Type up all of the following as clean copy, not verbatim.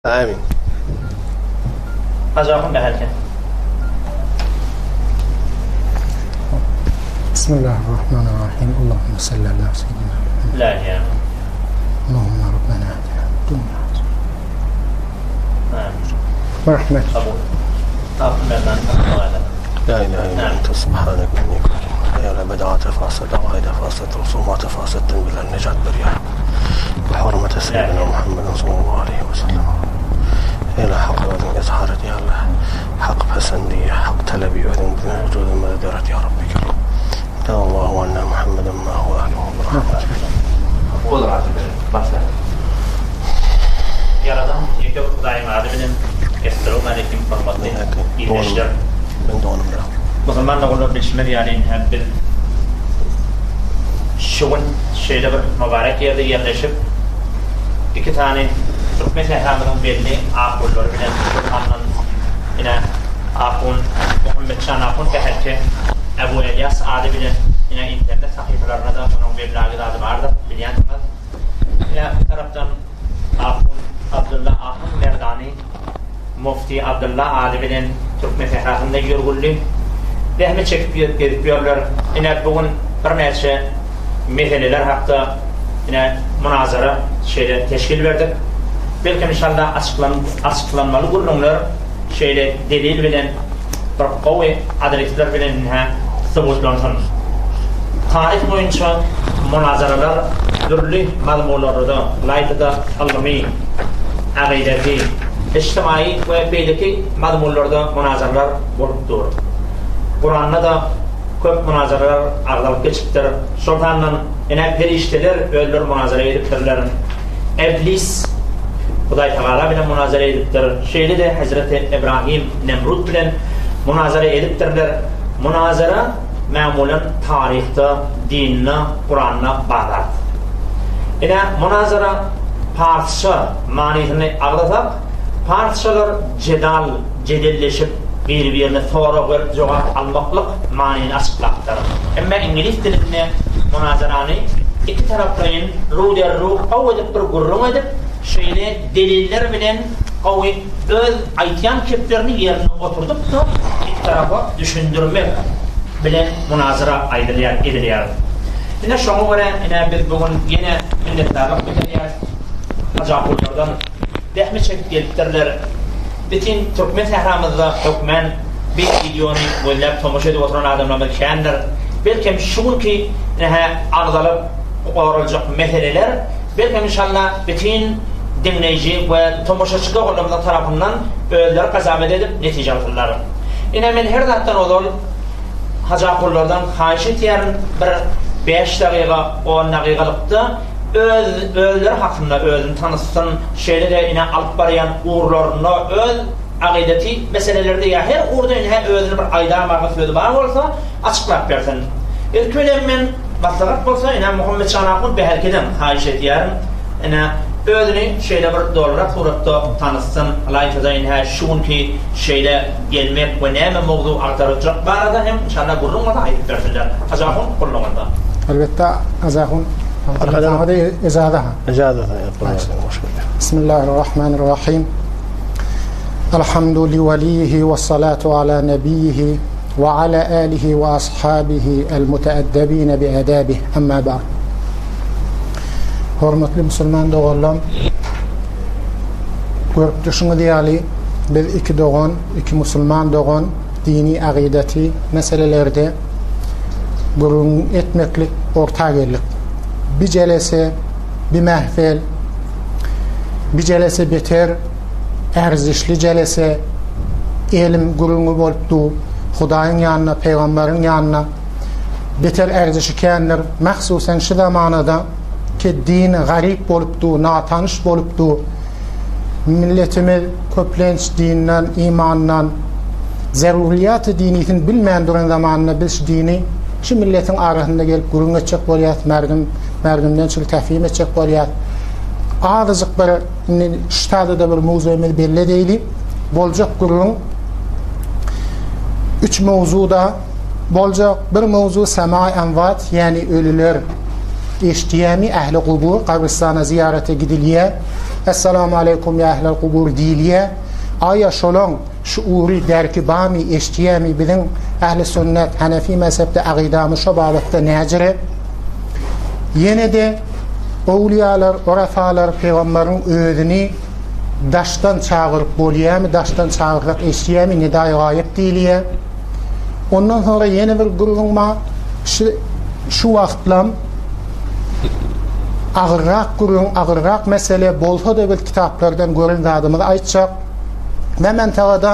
Amin. Hajy Bäherken. Bismillahirrahmanirrahim. Allahümme salli ala seyyidina Muhammed. La ya. Allahümme Rabbena atina fid dunya. Amin. Rahmet. Kabul. Tapın benden. La ilahe illa ente subhanek inni kuntu Ya la beda'ate fasıda gayde fasıda rusumatı fasıda bilen necat bir ya. Bi hurmeti seyyidina Muhammedin sallallahu aleyhi ve sellem. Ela hak özün izhar et ya Allah. Hak pesendiye, hak talebi özün bizim vücudumuza döret ya Rabbi kerim. Ya Allahu enne Muhammeden ma huve ehluhu bi rahmetik. Olur artık. Başla. Yaradan ýeke bir Hudaýyň ady bilen Essalamu aleýkum hormatly ildeşler. Ben donum da. Musulman doganlar bilşimiz ýaly indi biz şu gün şeýle bir mübarek ýerde ýerleşip iki sany türkmen sähramyzyň belli ahunlary bilen şol sandan ine ahun Muhammetjan ahun Bäherke Ebu Elýas ady bilen ine internet sahypalarynda-da onuň weblagi zady bardyr bilýänsiňiz. Ine bu tarapdan Ahun Abdylla Ahun Merdany Mufti Abdylla ady bilen türkmen sährasynda ýörgünli zähmet çekip gezip ýörler. Ine bu gün birnäçe meseleler hakda ine munazara şeýle teşkil berdik. Belkem inşallah açyklanmaly gürrüňler şeýle delil bilen bir gowy adresler bilen ine subutlansyn. Taryh boýunça munazaralar dürli mazmunlarda, ylaýta-da ylmy, agydasy, ijtimaýy we beýleki mazmunlarda munazaralar bolup dur. Kuranda-da köp munazaralar agzalyp geçipdir. Şol sandan ine perişdeler özleri munazara edipdirler. Eblis Hudaýtagala bilen munazara edipdir. Şeýle-de Hezreti Ibrahim Nemrut bilen munazara edipdirler. Munazara mämulan taryhda, dinde, Kuranda bar zat. Ine munazara parsça manysyny agzasak, parsçalar jedal, jedelleşip, biri-birine sorag berip jogap almaklyk manyny açyklapdyr. Emma iňlis dilinde munazarany iki taraplaýyn ruderru gowy edip bir gürrüň edip, şeýle deliller bilen gowy öz aýtýan keplerini ýerine oturdyp-da iki tarapa düşündirmek bilen munazara aýdylýar, edilýär. Ine şoňa görä ine biz bu gün ýene minnetdarlyk bildirýäris Hajapullardan zähmet çekip gelipdirler. Bitin türkmen sähramyzda hökmän bir wideony gözläp tomaşa edip oturan adamlarymyz kändir. Belkem şu günki ine agzalyp goraljak meseleler belkem inşallah bitin diňleýji we tomaşaçy doganlarymyzyň tarapyndan özleri gazamet edip netije alsynlar. Ine men her zatdan ozal Hajakullardan haýyş etýärin bir bäş dagyga on dagygalykda öz özleri hakynda özüni tanytsyn şeýle-de ine alyp barýan ugurlarynda öz agydeti meselelerde ýa her ugurda ine özüni bir aýdamaga sözi bar bolsa açyklap bersin. Ilki bilen men maslahat bolsa ine Muhammetjan ahun Bäherkeden haýyş edýärin ine özüni şeýle bir dolurak suratda tanytsyn ylaýtada ine şu günki şeýle gelmek we näme mowzuk agtaryljak barada hem inşallah gürrüň bolsa aýdyp bersinler. Hajy ahun gullugyňyzda. Elbetde Hajy ahun Arkadan ejaza. Ejaza. Bismillahirrahmanirrahim. Elhamdu li walihi we salatu ala nebihi we ala alihi we ashabihi el muteeddebine bi edabih. Amma ba'd. Hormatly musulman doganlarym, Görüp durşuňyz ýaly, biz iki dogan, iki musulman dogan dini agydati meselelerde gürrüň etmeklik orta geldik. Bi jelese, bi mähfel, bi jelese beter erzişli jelese, elim gürrüňi bolup du, Hudaýyň ýanynda, pygamberiň ýanynda beter erzişi kändir. Mahsusen şu zamanada ki din garyp bolup du, natanyş bolup du. Milletimiz köplenç dinden, imandan, zeruriyat-y dinisini bilmän duran zamanynda biz şu dini şu milletiň arasynda gelip gürrüň etjek bolýas, merdim, merdimden çyl täfhim etjek bolýas. Azajyk bir indi şu taýda-da bir mowzugymyzy belli edeýli. Boljak gürrüň üç mowzuda boljak. Bir mowzu sema-i emwat, ýagny ölüler. Eşdýämi ähli gubur gabrystana zyýarata gidilýä Essalamu aleýkum ýa ählel gubur diýilýä Aýa şolaň şuury derki bamy eşdýämi biziň ähli sünnet hanefi mezhepde agydamyz şo babatda näjire Ýenede owliýalar orafalar pygambaryň özüni daşdan çagyryp bolýamy daşdan çagyrsak eşdýämi nidaýy gaýyp diýilýä Ondan soňra ýene bir gürrüň bar. Şu şu wagtlam agyrrak gürrüň, agyrrak mesele bolsa-da biz kitaplardan gören zadymyzy aýtjak. Mementagada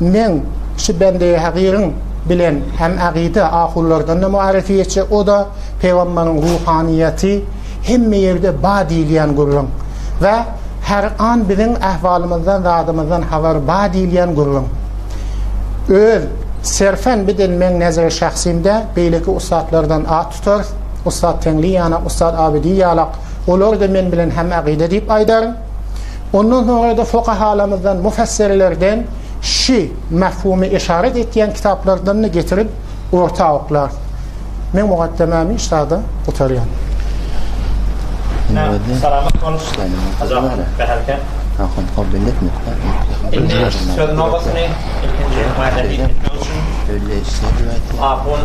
meň şu bendeýi hagyryň bilen hem agyda ahunlardan-da muarrifi etjek. O-da pygamberiň ruhanyýeti hemme ýerde ba diýilýän gürrüň. We her an biziň ahwalymyzdan zadymyzdan habar ba diýilýän gürrüň. Öz serfen bidin meň nezeri şahsymda beýleki ussatlardan at tutarys, ussat Teňli ýanak, ussat Abidi ýalak, olar-da men bilen hem akyda diýip aýdaryn. Ondan soňra-da fukahalamyzdan, mufessirlerden şi mefhumy yşarat etýän kitaplardan-da getirip orta oklarys. Men mukaddemämi şada gutarýan. Salamat bol. Bäherke. Indi söz nobatyny ilkinji muarrifi etmek üçin Ahun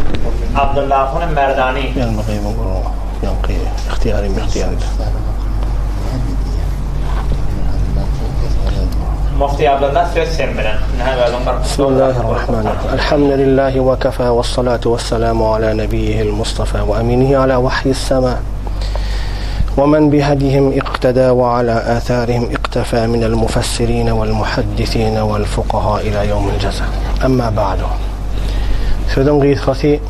Abdylla Ahun Merdani. Ýaňky ygtyýary mygtyýary. Mufti Abdylla söz sen bilen. Bismillahirrahmanirrahim. Elhamdülillahi ve kafa ve salatu ve selamu ala nebiyyihil Mustafa ve aminihi ala vahyis sema. Ve men bihadihim iqtada ve ala atharihim iqtafa minel mufassirine vel muhaddisine vel fukaha ila yevmil ceza. Amma ba'du. Sözüň gysgasy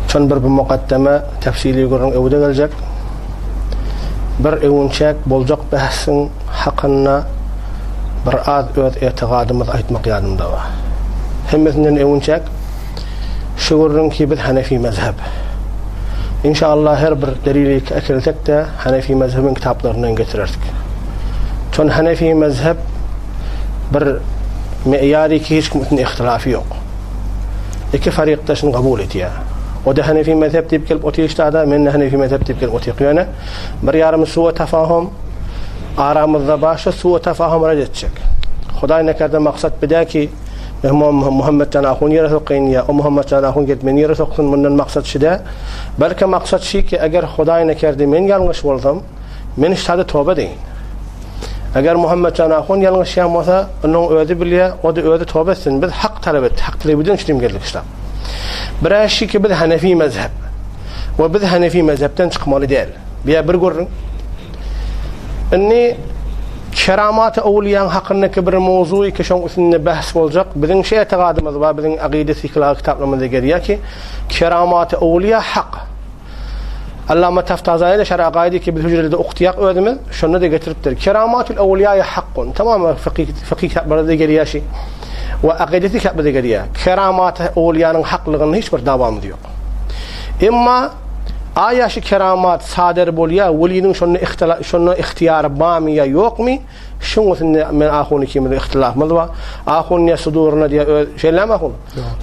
şon bir bu mukaddeme tefsili gürrüň öwde geljek. Bir öwünçäk boljak bähsiň hakynda bir az öz etigadymyzy aýtmak ýadymda bar. Hemmesinden öwünçäk şu gürrüň ki biz Hanefi mezhep. Inşallah her bir delili äkelsek-de Hanefi mezhebiň kitaplaryndan getirerdik. Şon Hanefi mezhep bir meýary ki hiç kim üstünde ihtilafy ýok. Iki farikde şuny kabul edýär. O-da Hanefi mezhep diýip gelip otyr ştada, men-de Hanefi mezhep diýip gelip otyr. Ýöne bir ýarym suwa tafahum aramyzda bar, şu suwa tafahum red etjek. Hudaý nekerde maksat bidä ki, men Muhammet jan ahun ýere sokaýyn ýa o Muhammet jan ahun gelip meni ýere soksun, mundan maksat şidä. Belki maksat şi ki, eger Hudaý nekerde men ýalňyş bolsam, men ştada toba edeýin. Eger Muhammet jan ahun ýalňyşýan bolsa, onuň özi bilýär, o-da özi toba etsin. Biz hak talap etdik, hak talap eden üçin geldik ştada. Birä şi ki biz Hanefi mezhep. We biz Hanefi mezhepden çykmaly däl. Biýa bir gürrüň. Indi Keramat-y Owliýaň hakyndaky bir mowzuý ki şoň üstünde behs boljak. Biziň şu etigadymyz bar, biziň akyda fiklagy kitaplarymyzda gelýär ki, Keramat-y Owliýa hak. Allama Taftazaýy-da Şerh Akaýydy ki biz hüjrede okutýak özümiz, şonda-da getiripdir. Keramatül Owliýaýy hakkun. Tamamy fykhy fykhy kitaplarda-da gelýär şi. We akyda kitaplarda gelýär. Keramat-y Owliýanyň haklygynda hiç bir dawamyz ýok. Emma aýa şu keramat sader bolýa, weliniň şonda ihtila şonda ihtiýary barmy ýa ýokmy? Şuň üstünde men ahun ikimiziň ihtilafymyz bar. Ahun diýýär suduryna diýýär öz şeýlemi ahun?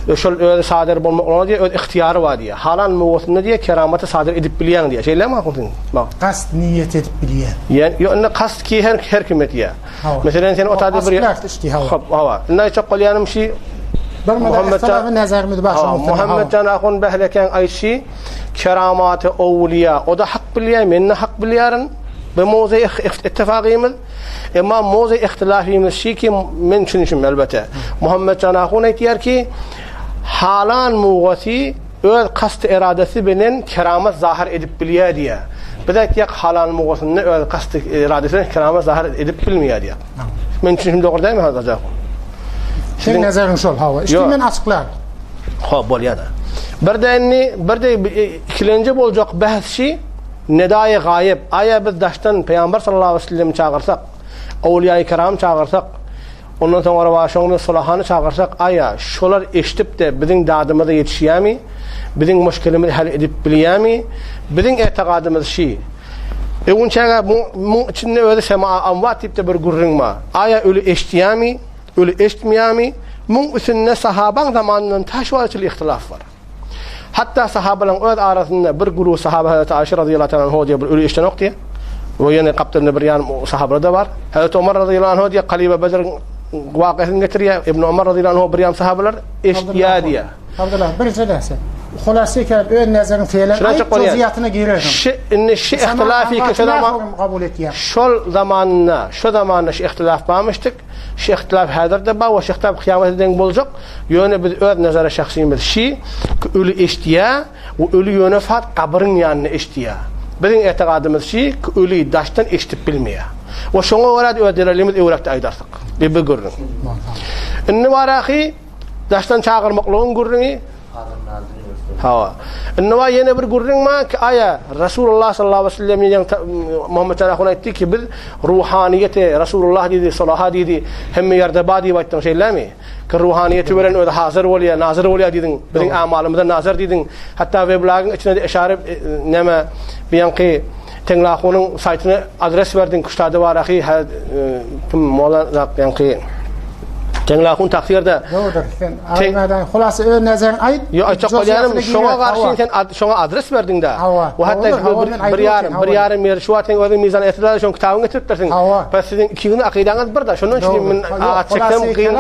Ýok. Şol özi sader bolmaklygyna diýýär öz ihtiýary bar diýýär. Halan muwasynda diýýär keramaty sader edip bilýäň diýýär. Şeýlemi ahun sen? Bak. Kast niýet edip bilýär. Ýa ýok indi kast ki her her kim edýär. Meselen sen otady bir Hop, hawa. Indi aýtjak bolýanym şi Bir Muhammet nazarymyz bar şonuň. Muhammet jan ahun behleken aýtşy keramaty owliýa. O da hak bilýär, men de hak bilýärin. Bu mowzu ittifagymyz. Emma mowzu ihtilafymyz şi ki men düşünişim elbetde. Muhammet jan ahun aýtýar ki halan mugasy Öz kasty eradasy bilen keramat zahyr edip bilýär diýýär. Biz aýtýak halal mugasynda öz kasty eradasy bilen keramat zahyr edip bilmeýär diýýär. Men düşünişim dogry dälmi Hazrat Jakub? Seň nazaryň şol hawa. Işte men açyklaryn. Hop bolýar-da. Birde indi birde ikilenji boljak bähs şi nedaýy gaýyp. Aýa biz daşdan Pygamber sallallahu aleyhi ve sellemi çagyrsak, awliýaýy kiram çagyrsak, Ondan soňra başoňda Solahany çagyrsak, aýa, şolar eşidip-de biziň dadymyza ýetişýämi? Biziň muşkilimizi hal edip bilýämi? Biziň etigadymyz şi. Öwünçäge muň içinde özi sema amwat diýip-de bir gürrüň bar. Aýa öli eşidýämi, öli eşitmeýämi? Muň üstünde sahabaň zamanyndan ta şu wagta çenli ihtilaf bar. Hatda sahabalaryň öz arasynda bir guruh sahaba Hazreti Aişe razyýallahu taala anha diýýär bir öli eşidenok diýýär. We ýene gapdalynda bir ýarym sahabalar-da bar. Hazreti Omar razyýallahu anhu diýýär Kalyba Bedriň wakasyny getirýär. Ibn Omar razyýallahu anhu bir ýarym sahabalar eşitýär diýýär. Abdullah bir jelese. Hulasy kelam öz nazeriň feýlen aýt juzýatyna girersiň. Şi indi şi ihtilafy ki şo zaman kabul etýär. Şol zamanda şo zamanda şi ihtilaf barmyşdyk. Şi ihtilaf häzir-de bar we şi ihtilaf kyýamata deň boljak. Ýöne biz öz nazary şahsymyz şi ki öli eşitýär we öli ýöne fat gabyryň ýanynda eşitýär. Biziň etigadymyz şi ki öli daşdan eşidip bilmeýär. We şoňa görä-de öz delilimiz öwrekde aýdarsyk. Bir gürrüň. Indi baraky Daşdan çagyrmaklygyň gürrüňi. Hawa. Indi bar ýene bir gürrüň bar ki, aýa Rasulullah sallallahu aleyhi ve sellem ýene Muhammed Tarahun aýtdy ki, biz ruhaniýeti Rasulullah diýdi, solaha diýdi, hemme ýerde bar diýip aýtdyň, şeýlemi? Ki ruhaniýeti beren özi hazir bolýar, nazir bolýar diýdiň, biziň amalymyza nazar diýdiň. Hatda weblagyň içine de işare e, näme biýanky Teňlahunyň saýtyna adres berdiň küştade bar ahy hä kim mola zat ýaňky Teňlahun taksirde. Dogrudyr. Sen aýtmadan hulasa öz nazeriňi aýt. Ýok aýtjak bolýanym şoňa garşy sen şoňa adres berdiňdä. We hatda bir ýarym bir ýarym ýeri şu wagt sen özüň mizan etdiler şoň kitabyňy getiripdirsiň. Bes siziň ikiňiziň akydaňyz birda şondan üçin men at çeksem kyn.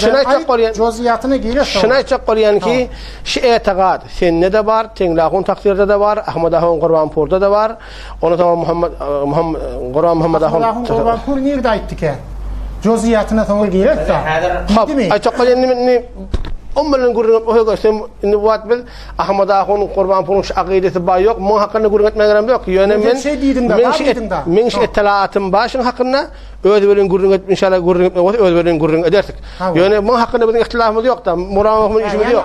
Şuny aýtjak bolýan. Jozýatyna girersiň. Şuny aýtjak bolýan ki Şu etigat sende-de bar, Teňlahun taksirde-de bar, Ahmad ahun Gurbanpurda-da bar. Ondan soňra Muhammad Gurban Muhammad ahun. Ahmad ahun Gurbanpur nirde aýtdyka? Jozýatyna soňra girerse. Diýdimi? Aýtjak bolýan indi indi on bilen gürrüň etip otursak, indi bu wagt biz Ahmad ahun Gurbanpuryň şu akydasy bar ýok, muň hakynda gürrüň etmäge gerem ýok. Ýöne men şeý diýdiň-de, bar diýdiň-de. Meň şu etelaatym bar şuň hakynda. Özi bilen gürrüň edip inşallah gürrüň etmek bolsa özi bilen gürrüň edersik. Ýöne muň hakynda biziň ihtilafymyz ýok-da, Muramowymyň işimiz ýok.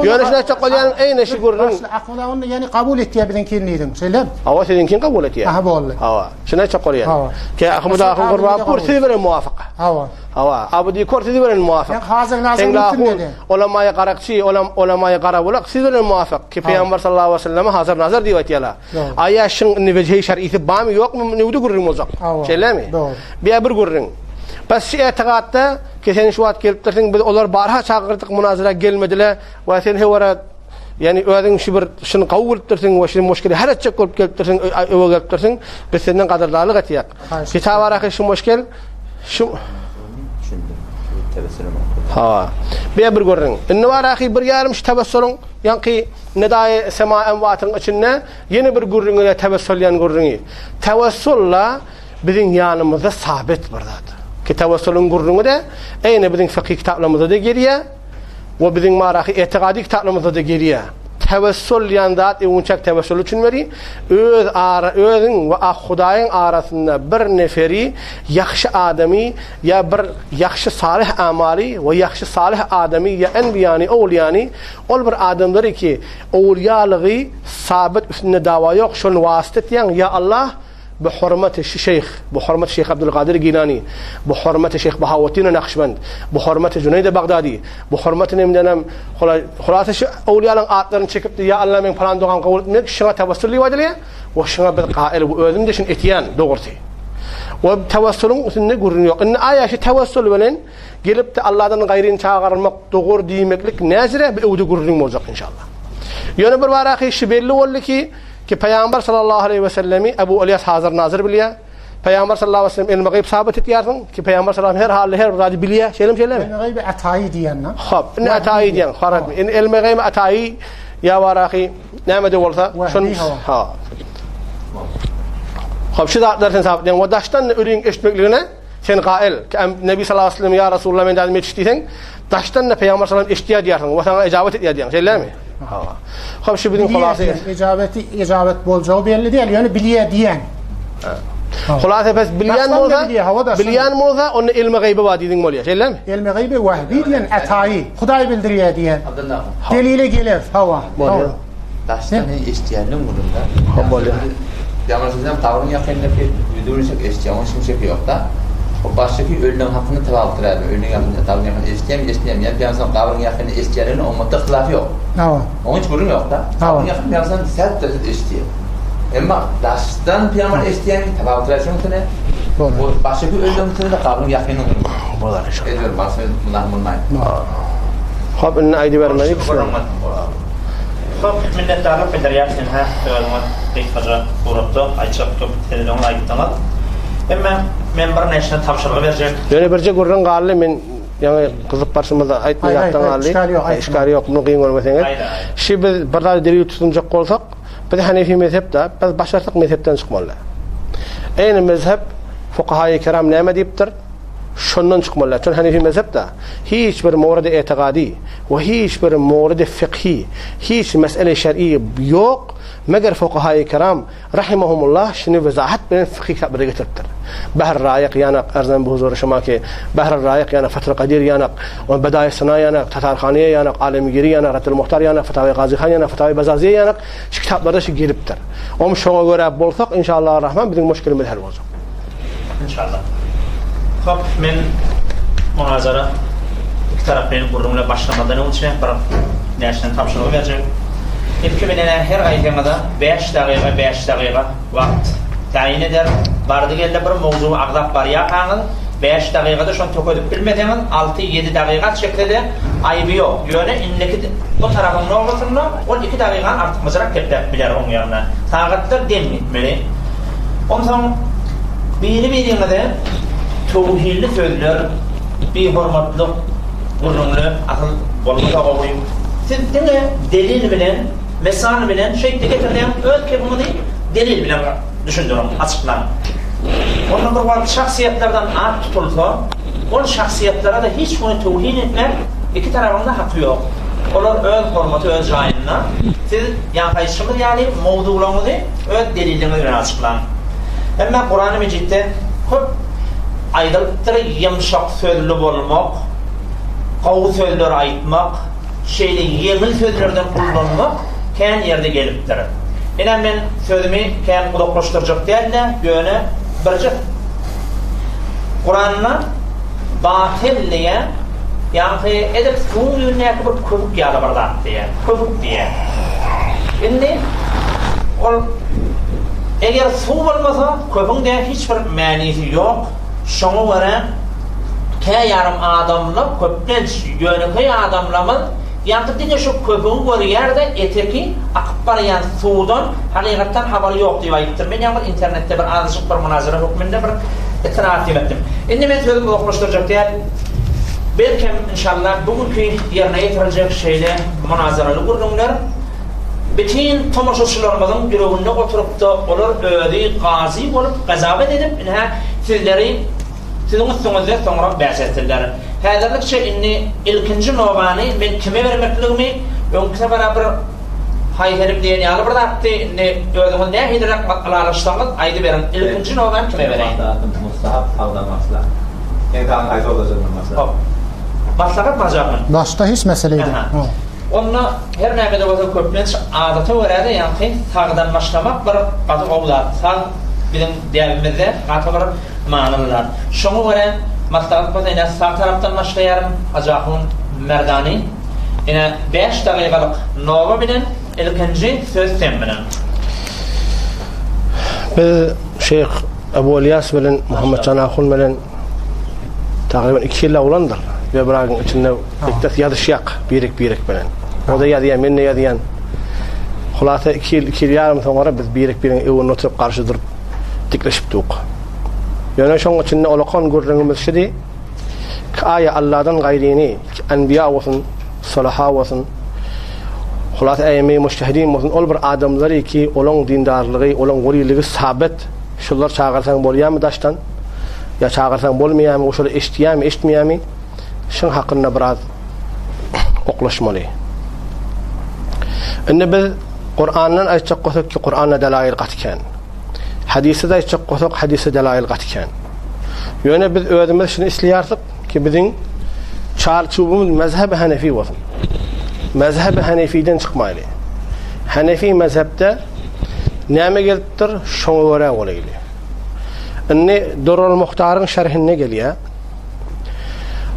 Ýöne şuny aýtjak bolýanym, eýne şu gürrüň. Ahmet ahun ýani kabul etýär biziňkini diýdiň, şeýlemi? Hawa, siziňkini kabul etýär. Aha, boldy. Hawa, şuny aýtjak bolýan. Hawa. Ki Ahmet ahun Gurbanpur siz bilen muwafyk. Hawa. Hawa, Abu Dikor siz bilen muwafyk. Ýa Hazar Nazar mümkin Olamaýy Garakçy, olam Olamaýy Garabulak siz bilen muwafyk. Ki Pygamber sallallahu aleyhi ve selleme Hazar Nazar diýip aýtýarlar. Aýa şyň indi wejheý şer'isi barmy ýokmy newde gürrüň boljak. Şeýlemi? Dogry. Biýa bir gürrüň. Bes şu etigatda ki sen şu wagt gelipdirsiň biz olar barha çagyrdyk munazara gelmediler we sen hewara ýani özüň şu bir şuny gowy bilipdirsiň we şu muşkili hal etjek bolup gelipdirsiň öwe gelipdirsiň biz senden gadyrdarlyk etýäk. Kitap araky şu muşkil şu Ha. Biýa bir gürrüň. Indi baraky bir ýarym şu tewessulyň ýaňky Nedaýy sema emwatyň içinde ýene bir gürrüňe tewessul diýen gürrüňi. Tewessul-la biziň ýanymyzda sabit bir zat. Ki tewessulyň gürrüňi-de eýne biziň fykhy kitaplarymyzda-da gelýär we biziň marahy etigady kitaplarymyzda-da gelýär. Tewessul diýen zat öwünçäk tewessul üçin beri öz ara özüň we ah Hudaýyň arasynda bir neferi ýagşy adamy ýa bir ýagşy salyh amaly we ýagşy salyh adamy ýa enbiýany owliýany Ol bir adamlary ki, owulýalygy sabyt üstünde dawa ýok, şony wasyt etýäň, ýa Allah, bi hormaty şu şeýh, bi hormaty şeýh Abdulkadyr Gilani, bi hormaty şeýh Bahaweddin Nakşbend, bi hormaty Juneýdi Bagdady, bi hormaty nemdenem, hulasa şu owulýalaryň atlaryny çekipdi, ýa Allah meň pylan dogamy kabul etmek, şuňa tawassul diýip aýdylýar, we şuňa biz gaýyl, we özüm-de şuny etýän, dogrusy. We tawassulyň üstünde gürrüň ýok. Indi aýa şu tawassul bilen Gelip-de Alladan gaýryny çagyrmak dogry diýmeklik näzire bu öwde gürrüň boljak inşallah. Ýöne bir baraky şu belli boldy ki, ki Pygamber sallallahu aleýhi we sellemi Ebu Ylýas hazir nazir bilýär. Pygamber sallallahu aleýhi we sellem ilmi gaýyp sabyt etýärsiň ki Pygamber sallallahu her halda her bir zady bilýär. Şeýlemi şeýlemi? Ilmi gaýyby ataýy diýen. Hop, indi ataýy diýen, harat. Indi ilmi gaýyby ataýy ýa baraky näme-de bolsa, şony ha. Hop, şu zatlary sen sabyt edýäň we daşdan ölüň eşitmekligine Sen gaýyl, ki Nebi sallallahu aleyhi ve sellem ýa Resulullah men dädim ýetiş diýseň, daşdan-da Pygamber sallallahu aleyhi ve sellem eşitýär diýersiň we saňa ejabat etýär diýýäň. Şeýlemi? Hawa. Hop şu biziň hulasy. Ejabeti ejabet boljagy belli däl, ýöne bilýär diýen. Hulasy pes bilýän bolsa, bilýän bolsa, onda ilmi gaýby bar diýdiň bolýar. Şeýlemi? Ilmi gaýby wahbi diýen ataýy, Hudaý bildirýär diýen. Delile geler, hawa. Bolýar. Daşdan hem eşitýänligiň gürrüňde. Hop bolýar. Ýaňy sizem gabryň ýakynyndaky ýüzüni eşitýän, onuň hiç şeki ýokda. O başdaky ölüniň hakyny tapawutdyraýma, ölüniň ýakynynda, gabryň ýakynynda eşitýämi, eşitmeýämi, ýa ýa soň gabryň ýakynynda eşitýänliginde oňatda yhtilaf ýok. Hawa. Oň hiç gürrüň ýokda. Gabryň ýakynynda ýa soň sert derejede eşitýär. Emma daşdan pygamber eşitýämi, tapawutdyraý şonuň üstüne. O başdaky ölüniň üstüne-de gabryň ýakynyň. Bolar inşallah. Ezber başda mundan bolmaý. Hop indi aýdybermeli. Köp minnetdarlyk bildirýäris ynha özüňiz gysgaja suratda aýtjak köp sözleriňizi aýtdyňyz. Emma men bir näçe tabşyrgy berjek. Ýöne birje gürrüň galdy men ýaňy gyzyp barşymyzda aýtmaý ýatdan galdy. Işgali ýok muny kyn görmeseňiz. Şi biz bir zady delil tutunjak bolsak biz hanefi mezhep da biz başarsak mezhepden çykmaly. Eýni mezhep fukahaýy kiram näme diýipdir? Şondan çykmaly däl. Çünki hanefi mezhep-de hiç bir mowridi etigady we hiç bir mowridi fykhy, hiç mesele-i şer'i ýok, meger fukahaýy kiram rahimahumullah şuny wezahat bilen fykhy kitaplarda getiripdir. Bahr Raýyk ýanak, arzan bi huzury şuma ki, Bahr Raýyk ýanak, Fathul Kadir ýanak, Bedaýy Syna ýanak, Tatarhaniýe ýanak, Alemgiri ýanak, Raddul Muhtar ýanak, Fatawy Gazyhan ýanak, Fatawy Bazaziýe ýanak, şu kitaplarda şu gelipdir. Omy şoňa görä bolsak, inşallah Rahman biziň muşkilimiz hal boljak. Inşallah. Hop, men munazara iki taraplaýyn gürrüňle başlamazdan öňçe bir näçeden tabşyrygy berjek. Ilki bilen her gaýsyňyza 5 dagyga 5 dagyga wagt taýyn eder. Bardy-geldi bir mowzugy agzap barýarkaňyz 5 dagygada şony tökedip bilmeseňiz 6-7 dagyga çekse-de aýby ýok. Ýöne indiki bu tarapyň nobatynda ol 2 dagygany artykmajrak gepläp biler oň ýerine. Sagatlar deň gitmeli. Onsoň biri-biriňize töwhilli sözler, bihormatlyk gürrüňler asyl bolmasa gowy. Siz diňe delil bilen, mesal bilen şeýtde getirseňiz öz kepiňizi delil bilen düşündiriň, açyklaň. Onda bir wagt şahsyýetlerden at tutulsa, ol şahsyýetlere-de hiç güni töwhin etmek iki tarapyň-da haky ýok. Olar öz hormaty öz jaýynda. Siz ýaňky aýdyşymyz ýaly mowzuglaryňyzy öz deliliňiz bilen açyklaň. Emma Kurany Mejitde köp aýdylypdyr ýumşak sözli bolmak, gowy sözler aýtmak, şeýle ýeňil sözlerden ullanmak kän ýerde gelipdir. Ine men sözümi kän uzaklaşdyrjak däl-de, ýöne birje Kuranda batyl diýen Ýaňky edil suwuň ýüzündäki bir köpük ýaly bir zat diýýär. Köpük diýýär. Indi ol eger suw bolmasa, köpüň-de hiç bir mänisi ýok. Şoňa görä kä ýarym adamlar, köplenç ýönekeý adamlarymyz ýaňky diňe şu köpügi görýär-de, eteki akyp barýan suwdan hakykatdan habary ýok diýip aýdypdyr. Men ýaňy bir internetde bir azajyk bir munazara hökmünde bir itiraat etdim. Indi men sözümi uzaklaşdyrjak däl. Belkem, inşallah, bu günki ýerine ýetiriljek şeýle munazaraly gürrüňler bütin tomaşaçylarymyzyň ýüreginde oturyp-da, olar özi gazy bolup, gazawet edip, ine, sizleri, siziň üstüňizde soňra bäs etsinler. Häzirlikçe indi ilkinji nobany men kime bermekligimi öňki sapar-a bir haýs edip diýen ýaly bir zatdy, indi özüňiz nähiliräk ylalaşsaňyz aýdyberiň, ilkinji nobany kime bereýin? Maslahatym mustahap sagdan başla. Seň sagyň haýsy bolajagyndan başla. Hop. Maslahat majakmy? Başda hiç mesele ýok. Aha. Onda her näme-de bolsa köplenç adata görä-de ýaňky sagdan başlamak bir gaty gowy zat. Sag biziň däbimizde gaty bir manyly zat. Şoňa görä maslahat bolsa ine sag tarapdan başlaýaryn Hajy ahun Merdany. Ine bäş dagygalyk noba bilen ilkinji söz sen bilen. Biz Şeýh Ebu Ylýas bilen Muhammetjan ahun bilen takryban 2 ýyl bolandyr. Webragyň içinde bekdes ýazyşýak birek-birek bilen. O-da ýazýar, men-de ýazýan. Hulasa 2 ýyl, 2 ýyl ýarym soňra biz birek-biregiň öňünde oturyp garşy durup dikleşip duk. Ýöne şoň içinde olakan gürrüňimiz şidi. Ki aýa Alladan gaýryny, ki enbiýa bolsun, solaha bolsun, hulasa äýme mujtehidin bolsun, ol bir adamlary ki olaň dindarlygy, olaň weliligi sabit, şular çagyrsaň bolýarmy daşdan, ýa çagyrsaň bolmaýarmy, o şolar eşitýärmi, eşitmeýärmi, şuň hakynda biraz oklaşmaly. Indi biz Kurandan aýtjak bolsak ki Kuranda delail gaty kän. Hadysda aýtjak bolsak hadysda delail gaty kän. Ýöne biz özümiz şuny isleýärsik ki biziň çarçuwymyz mezhebi Hanefi bolsun. Mezhebi Hanefiden çykmaýly. Hanefi mezhepde näme gelipdir, şoňa görä bolaýly. Indi Durrul Muhtaryň şerhinde gelýär.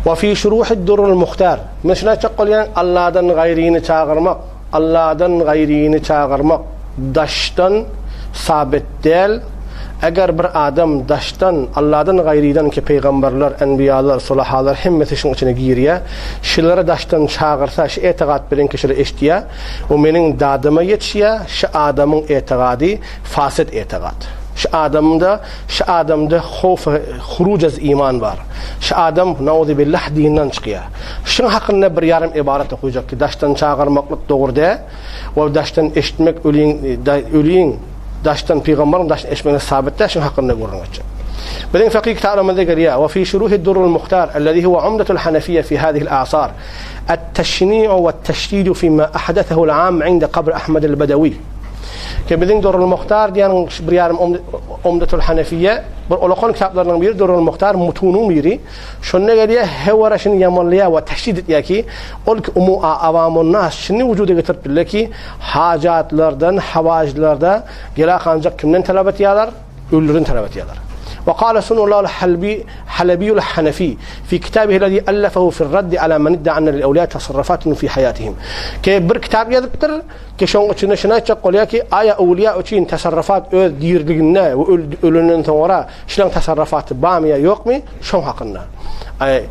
Wa fi şuruhi Durrul Muhtar. Men şuny aýtjak bolýan, Allahdan gaýryny çagyrmak, Allahdan gaýryny çagyrmak daşdan sabit däl. Eger bir adam daşdan, Alladan gaýrydan ki pygamberler, enbiýalar, sulahalar hemmesi şuň içine girýär, şilary daşdan çagyrsa, şu etigat bilen ki şular eşitýär, we meniň dadyma ýetişýär, şu adamyň etigady fasid etigat. Şu adamda, şu adamda howf huruj az iman bar. Şu adam nauzubillah dinden çykýar. Şuň hakynda bir ýarym ybarat okujak ki daşdan çagyrmaklyk dogry däl we daşdan eşitmek öliň öliň daşdan pygambaryň daşdan eşitmegine sabyt däl şuň hakynda gürrüň etjek. Biziň fekih kitabymyzda gelýär we fi şuruhi durrul muhtar ellezî huwe umdetul hanefiyye fi hâzihil a'sar et-teşni'u we't-teşdîdu fîmâ ahdesehu'l âmm inde kabr Ahmedel Bedewi. Ki biziň Durrul Muhtar diýen bir ýarym Umdetul Hanefiýe bir ulakan kitaplarynyň biri Durrul Muhtar mutunyň biri. Şonda gelýär hewara şuny ýamanlaýar we teşdid etýär ki, ol ki umu awamun nas şuny wujuda getirip bildi ki, hajatlardan, hawajlarda gela ancak kimden talap etýärler? Ölülerden talap etýärler. Ve kâle sunullahu halbi Halebiyul Hanefi fi kitabihi lezî ellefehu fi'r-raddi alâ men iddia enne lil-evliya tasarrufatun fi hayatihim. Ki bir kitap ýazypdyr, ki şoň içinde şuny aýtjak bolýar ki, aýa öwliýa üçin tasarrufat öz diriliginde we ölenden soňra şulaň tasarrufaty barmy ýa ýokmy, şoň hakynda.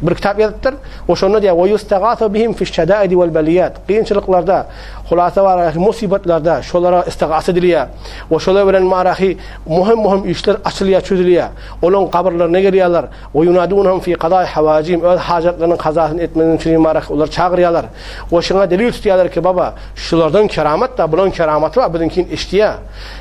Bir kitap ýazypdyr. We şonda diýýär, "Ve yustagâsu bihim fi'ş-şedâidi vel-beliyyât." Kynçylyklarda, hulasa baradaky musybatlarda şolara istigasa edilýär. We şolar bilen marahy möhüm-möhüm işler açylýar, çözülýär. Olaryň gabyrlaryna gelýärler. We yunadunhum fi kaza'i hawajihim öz hajatlarynyň kazasyny etmegiň üçin marahy olary çagyrýarlar. We şuňa delil tutýarlar ki, baba, şulardan keramat da, bularyň keramaty bar, biziňkini eşidýär.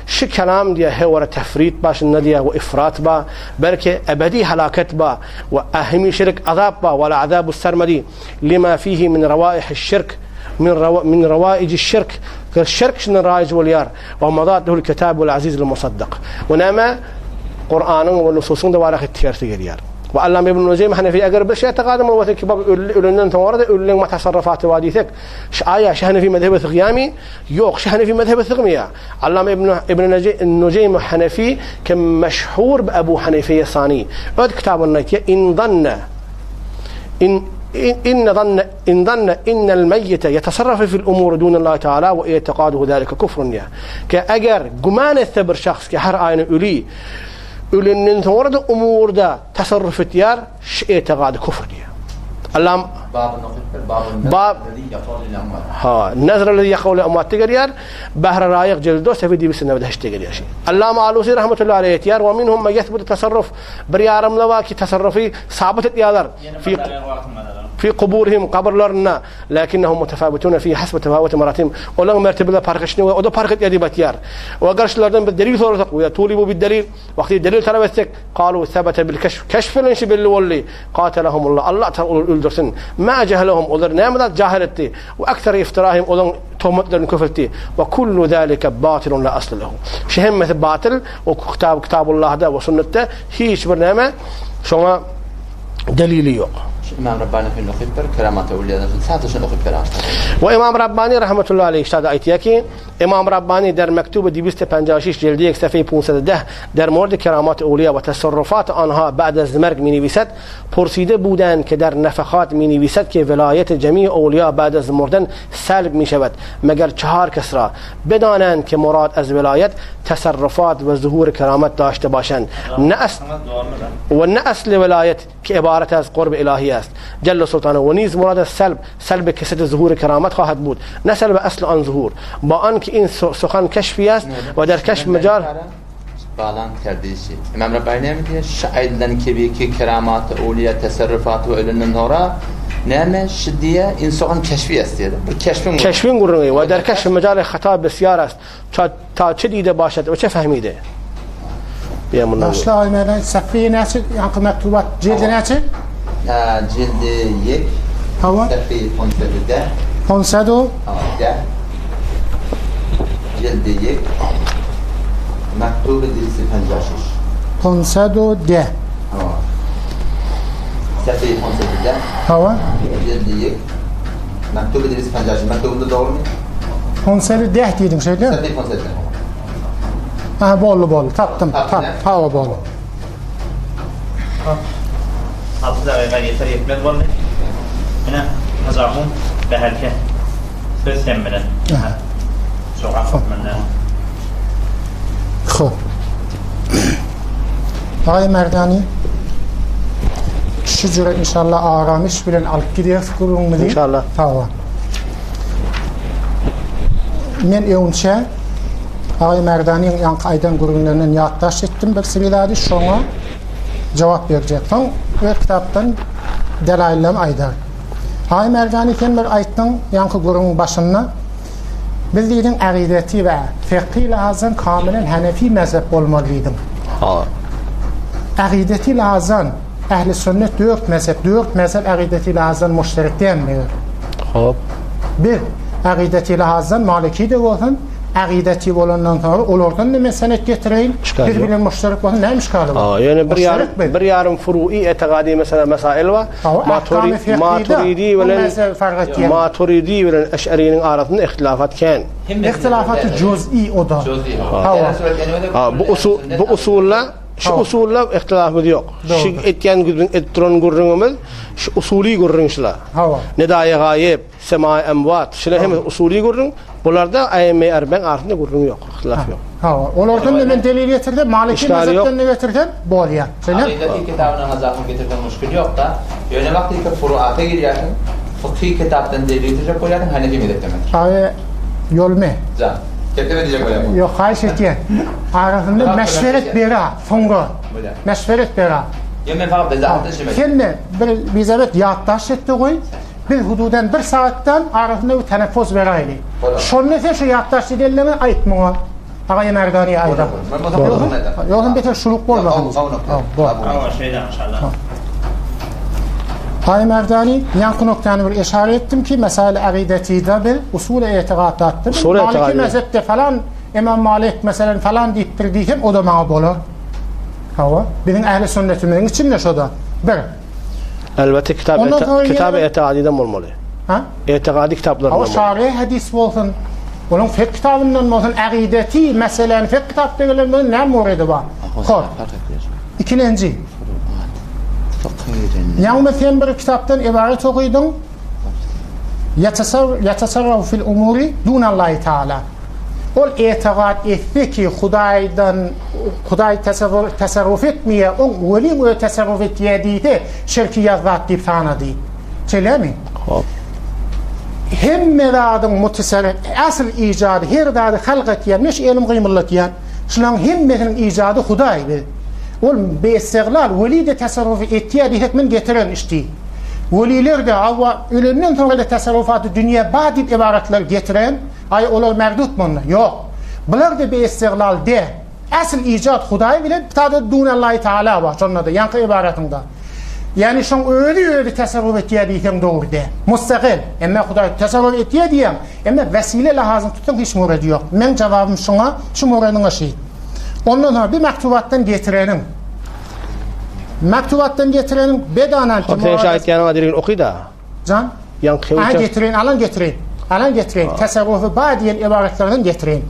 Şu kelam diýýär, hewara tefrit bar şunda diýýär, we ifrat bar, belki ebedi halaket bar, we hemişelik azap bar, we azabus sermedi lima fihi min rawaihiş şirk min rawa min rawaijiş şirk şirk şundan raýyj bolýar. We madatluhul kitabul azizul musaddak. We näme? Kuranyň we nususyň da baraky tersi gelýär. We Allam ibn Nuzeým Hanefi eger bir şeýte gadym bolsa ki bab ölü ölenden soňra da ölüleň matasarrafaty bar diýsek, şu aýa şu Hanefi mezhebe sygýamy? Ýok, şu Hanefi mezhebe sygmaýar. Allam ibn ibn Nuzeým Hanefi kim meşhur bi Ebu Hanefe Sani öz kitabynda aýtýar, in zanna in inne zanna In zanne innel meýýite ýetasarrafu fil umuri dunallahi taala we i'tikaduhu zalika kufrun diýýär. Ki eger güman etse bir şahs ki her aýny öli ölenden soňra da umurda tasarruf etýär, şu i'tikady kufr diýýär. Allam Babyny okyp ber, babyny Bab Ha, nazr lezi yaqulu amwat gelýär. Bahr Raýyk jildi sefi dibisinde heşte gelýär şi. Allama Alusi rahmetullahi aleyh aýtýar, "Wa minhum men yesbutu tasarruf." Bir ýarymla bar ki tasarrufi sabyt etýärler. Fi fi kuburihim kabyrlarynda lakinnahum mutafawituna fi hasbi tafawuti maratihim olaryň mertebeleri parh etişine görä o-da parh etýär diýip aýtýar. We agar şulardan biz delil sorasak we tulibu bid delil wagty delil talap etsek kalu sebete bil keşf keşf bilen şi belli boldy katalahumullah Allah taala olary öldürsin ma jehelehum olary näme zat jahil etdi we aksar iftirahim olaryň töhmetlerini köpeltdi we kullu zalika batylun la asla lehu şu hemmesi batyl o kitab kitabullahda we sünnetde hiç bir näme şoňa delili ýok. Şu Imam Rabbani hün okyp ber, Keramat Öwliýadan şunu sadece şunu okyp ber aşda. We Imam Rabbani rahmetullahi aleyh şada aýtýar ki, Imam Rabbani der mektuby 256 jildi 1 sefeyi 510 der mورد keramat Öwliýa we tasarrufat anha ba'd az merg minivised purside buden ke der nefehat minivised ke velayet cemi Öwliýa ba'd az murden selb mişevet meger çahar kesra bedanend ke murad az velayet tasarrufat we zuhur keramet daşte başend ne as ve ne asl velayet ke ibaret az qurb ilahi است جل سلطانه و نیز مراد از سلب سلب کست ظهور کرامت خواهد بود نه سلب اصل آن ظهور با آنکه این سخن کشفی است و در کشف مجال Bağlan kerdişi. İmam Rabbani näme diýýär? Şu aýdylan kebiki keramaty, öwliýa tasarrufaty we ölenden soňra näme şu diýýär? Insogan keşfi est diýýär. Bir keşfiň Keşfin gürrüňi we der keşf mejal hata besýar est. Ta ta çe diýde başat we çe fehmide. Diýen mundan. Başla aýnadan safeýe näçe ýaňky mektubat jildi näçe? Ha, jildi yek. Hawa. Safeýe ponsede. Ponsado. Hawa, de. Jildi yek. Mektuby dilsi penjaşiş. Ponsado de. Hawa. Safeýe ponsede de. Hawa. Jildi yek. Mektuby dilsi penjaşiş. Mektubunda dogrymy? Ponsede deh diýdiň şeýle? Safeýe ponsede. Aha boldy boldy tapdym. Tap, hawa boldy. 6 dagyga ýeter ýetmez boldy. Ine, Nyzamyň bäherki söz sen bilen. Jogap hökmünde. Hop. Agaý Merdani, şu jüre inşallah aramyş bilen alyp gidýäris gürrüňimizi. İnşallah. Sag bol. Men öňçe Agaý Merdaniň ýaňky aýdan gürrüňlerinden ýatdaş etdim bir sili zady, şoňa jogap berjek. Soň öz kitapdan delaýyllarymy aýdar. Agaý Merdani sen bir aýtdyň ýaňky gürrüňiň başynda, Biz diýdiň agideti we fekhi lahazdan kamilen hanefi mezhep bolmaly diýdiň. Ha. Agideti lahazdan ehli sünnet dört mezhep, dört mezhep agideti lahazdan muşterek däl meger. Hop. Bir agideti lahazdan maliki de bolsun, agideti bolandan soňra olardan da men senet getireýin. Işgal Biz bilen muşterek bolsun, näme işgali bar? Ha, ýöne bir ýarym Muşterek bir ýarym furu'i etegadi mesela mesail bar. Maturidi Maturidi bilen Maturidi bilen Eş'ariniň arasynda ihtilafat kän. Ihtilafaty juz'i o da. Ha, bu usul bu usulla şu usulla ihtilafymyz ýok. Şu etýän gürrüň edip duran gürrüňimiz şu usuly gürrüň şula. Hawa. Nedaýy gaýyp, Semaý emwat, şular hemmesi usuly gürrüň. Bularda aýymme erbeň arasynda gürrüň ýok, yhtilaf ýok. Hawa, olardan da men delil getirsem, Maliki Işgali ýok. mezhepden de getirsem bolýar. Şeýle? Akyda kitabyna hajatyň getirseň muşkil ýok-da. Ýöne wagty ki furuata girýärsiň, fykhy kitapdan delil getirjek bolýarsyň, hanefi mezhepden getir. Aý, ýolmy? Jan. Kepdeme diýjek bolýarmyň? Ýok, haýyş etýän. Arasynda meşweret bera, soňra. Bolýar. Meşweret bera. Ýok, men fakat bezahatdan şeýme. Sen-de bir bizabet ýatdaş etde goý. Biz hududan bir sagatdan arasynda bir teneffüs beräýli. Şonda sen şu ýatdaş edenleriňi aýt muňa. Agaý Merdaniýe aýda. Ýogsam beter şuluk bolmasyn. Hawa, şeýle inşallah. Agaý Merdani, ýaňky noktany bir eşara etdim ki, mesail agidetide biz usul-y etigatdatda Maliki mezhepde falan Imam Malik meselen falan diýipdir diýsem, o da maňa bolar. Hawa, biziň ähli sünnetimiziň içinde şo-da. Bir. Elbetde kitap Ondan sonra ýene kitap bir- etigadydan bolmaly. Ha? Etigady kitaplaryndan Hawa bolmaly. şary hadis bolsun, onuň fik kitabyndan bolsun, agideti meseläni fik kitapda gelen bolsun, näme murady bar? Hop. Ikilenji. Ýagny sen bir kitapdan ibaret okydyň. Ýetasarrafu fil umuri dunallahi taala. Ol etigat etse ki Hudaýdan Hudaý tasarruf etmeýär, oň weliň özi tasarruf etýär diýse, şirkiýat zat diýip sanady. Şeýlemi? Hop. Hemme zadyň mutasarrif, asyl ijady, her zady halk etýän, meş elim gymyldatýan, şularyň hemmesiniň ijady Hudaý biz. Ol bi-istiglal weli-de tasarruf etýär diýsek men getiren işdi. Weliler-de, hawa, ölenden soňra-da tasarrufaty dünýä bar diýip ybaratlar getiren, aý, olar merdut munda? Ýok. Bular-da bi-istiglal de. Asyl ijat Hudaý bilen, bu-da dunallahi taala bar şonda-da, ýaňky ybaratyňda. Ýagny şoň özi özi tasarruf etýär diýseň dogry däl. Mustagyl. Emma Hudaý tasarruf etýär diýýäň, emma wesile lahazyny tutsaň hiç murady ýok. Meň jogabym şuňa, şu muradyňa şi. Ondan soň bir mektubatdan getireniň. Mektubatdan getireniň bedanan Hop sen şu aýtýanyňa dirigin oky-da. Jan. Ýaňky Aha getirin, alan getirin. Alan getirin. Tasarrufu ba diýen ybaratlardan getirin.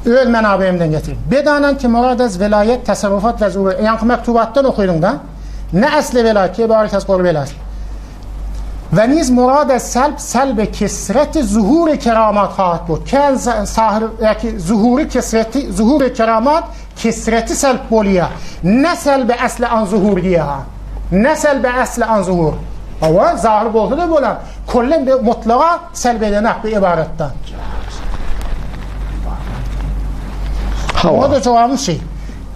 Öz menabimden getirin. Bedanan ki murad az velayet tasarrufat ve zuhur. Ýaňky mektubatdan okydyň-da. Ne asli velayet ki ibaret az qurbi velayet. Ve niz murad az selb selbe kesreti zuhuri keramat hahat bud. Kän sahir ýa zuhuri kesreti zuhuri keramat Kesreti selp bolýa. Ne selbe esli an zuhur diýýä. Ne selbe esli an zuhur. Hawa, zahyr bolsa-da bolar. Kollen bir mutlaga selb edenak bu ybaratda. Hawa. Oňa da jogabym şi.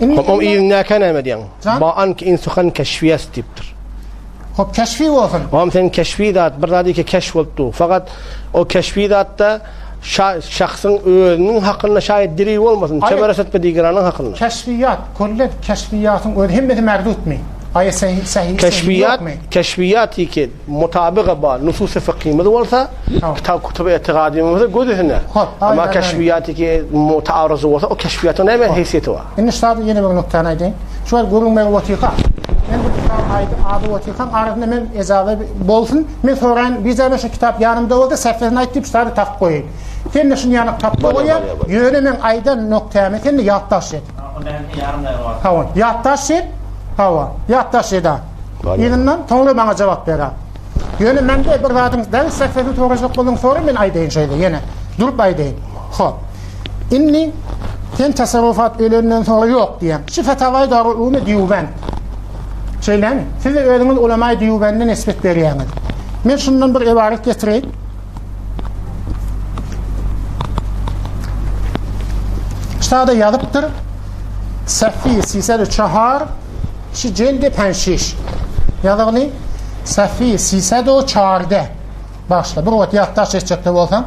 Indi Hop, oň yzyndaky näme diýýäň? Jan? Ba an ki in suhan keşfiýes diýipdir. Hop, keşfi bolsun. Oňam sen keşfi zat, bir zat iki keşf bolup dur. Fakat o keşfi zatda şahsyň özüniň hakynda şaýat delil bolmasyn, Aýat. çeber etme digranyň hakynda. Keşfiýat, kollen keşfiýatyň özi hemmesi merdutmy? Aýat sahi sahi Keşfiýat, ýokmy? keşfiýat iki mutabyga ba nusus-y fıkhymyz bolsa, kitap kutuby etigadymyz bolsa göz üstüne. Hop, Amma aýdan, keşfiýat iki mutaarryzy bolsa, o keşfiýatyň näme heýsiýeti bar? Indi ştada ýene bir nuktany aýdaýyn. Şu wagt gürrüň berip otyrka, men bu kitabyň aýdy ady otyrkam arasynda men ejaza bolsun, men soraýyn, bijaza şu kitap ýanymda bolsa sähfesini aýt diýip ştada tapyp goýaýyn. Sen-de şuny ýanyk tapda goýa, ýöne meň aýdan noktämi sen-de ýatdaş et. Hawa, ýatdaş et. Hawa, ýatdaş et-a. Yzyndan soňra maňa jogap ber-a. Ýöne mende bir zadyň däl sähfesini sorajak bolsaň sora men aýdaýyn şeýle ýene. Durup aýdaýyn. Hop. Indi. Sen tasarrufat ölenden soňra ýok diýýäň. Şu Fetawai Darul Ulumy Dýuwbend. Şeýlemi? Siz-de özüňiz Ulamaý Dýuwbende nisbet berýäňiz. Men şundan bir ybarat getireýin. Ştada ýazypdyr. Safi sised çahar şi jeldi penşiş. Ýazygly Safi sised o çarde. Başla. Bir wagt ýatdaş etjekde bolsaň.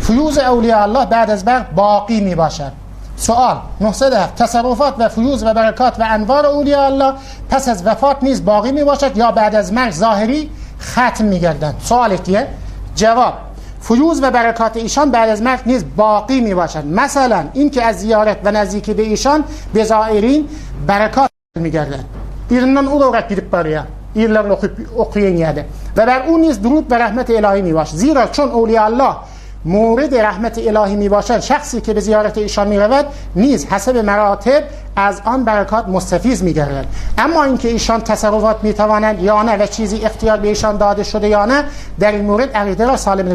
Fuýuzy Ewliýa Allah ba'd ez ba'd baqi mi başar. Sual, Nuhsede tasarrufat we fuýuz we berekat we enwar Ewliýa Allah pes ez wefat niz baqi mi başar ýa ba'd ez merg zahiri hatm mi gerden? Sual etýär. Jewap, Fuýuz we berekat işan ba'd ez merg niz baqi mi başar. Meselen, inki ez ziýaret we nezdiki be işan be zairin berekat Migerler. Yzyndan uzagrak gidip barýar. Yzlaryny okyp okaýan ýerde. We ber u niz durut we rahmeti ilahi mi baş. Zira çon owliýallah muridi rahmeti ilahi mi başan şahsi ki be ziyareti işan mi reved niz haseb meratib az an berekat mustefiz mi gerler. Amma inki işan tasarrufat mi tavanend ya ne ve çizi ihtiyar be işan dade şude ya ne der in murid aqide ra salim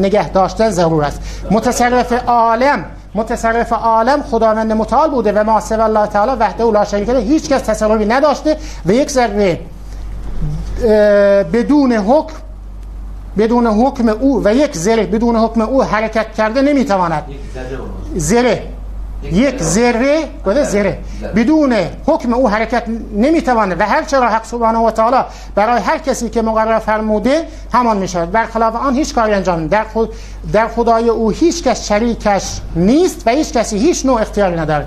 nigah daşten zarur est. Mutasarrif alem Mutasarrif alem Hudawend muteal bude ve ma Allah Teala vahdehu la şerike leh hiç kes tasarrufi nedaşte ve yek zerre bedun hukm bedun hukm u ve yek zerre bedun hukm u hareket kerde nemitavanet. Zerre yek zerre ve zerre bedun hukm u hareket nemitavanet ve her çera Hak Subhanahu ve Teala برای هر کسی که مقرر فرموده همان می شود برخلاف آن هیچ کاری انجام در خود در خدای او هیچ کس شریکش نیست و هیچ کسی هیچ نوع اختیاری ندارد.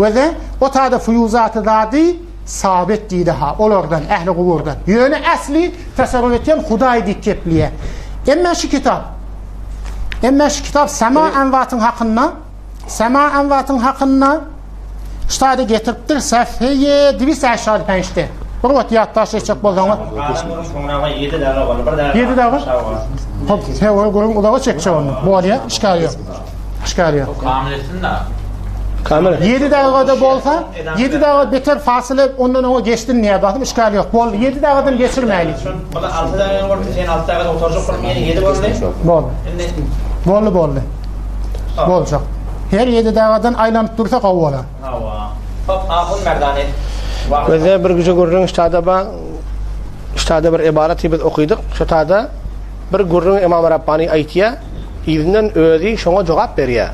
We de o taýda fuýuzat-y zady sabit diýdi ha, olardan, ähli guburdan. Ýöne äsli tasarruf etýän Hudaý diýip gepleýär. Emma şu kitap, emma şu kitap sema enwatyň hakynda, sema enwatyň hakynda şu taýda getiripdir, safheýe dwist aşşady pençde. Bir wagt ýatdaş etjek bolsaňyz. Ýedi dagy? Hop, hewa gürrüň uzaga çekjek onda. Bolýar, işgal ýok. Işgal ýok. Kamil etsin da. Kamil. 7 dagada bolsa, 7 daga beter fasyla ondan oňa geçdim diýär, basym işgal ýok. Boldy, 7 dagadan geçirmäýli. Bula 6 daga boldy, sen 6 dagada oturjak bolup ýene 7 boldy. Boldy. Indi Boldy, boldy. Boljak. Her 7 dagadan aýlanyp dursa gowy bolar. Hawa. Hop, ahun merdany. Bizde bir güje gürrüň ştada ba ştada bir ybaraty biz okydyk. Şo tada bir gürrüň Imam Rabbani aýtýa, yzyndan özi şoňa jogap berýä.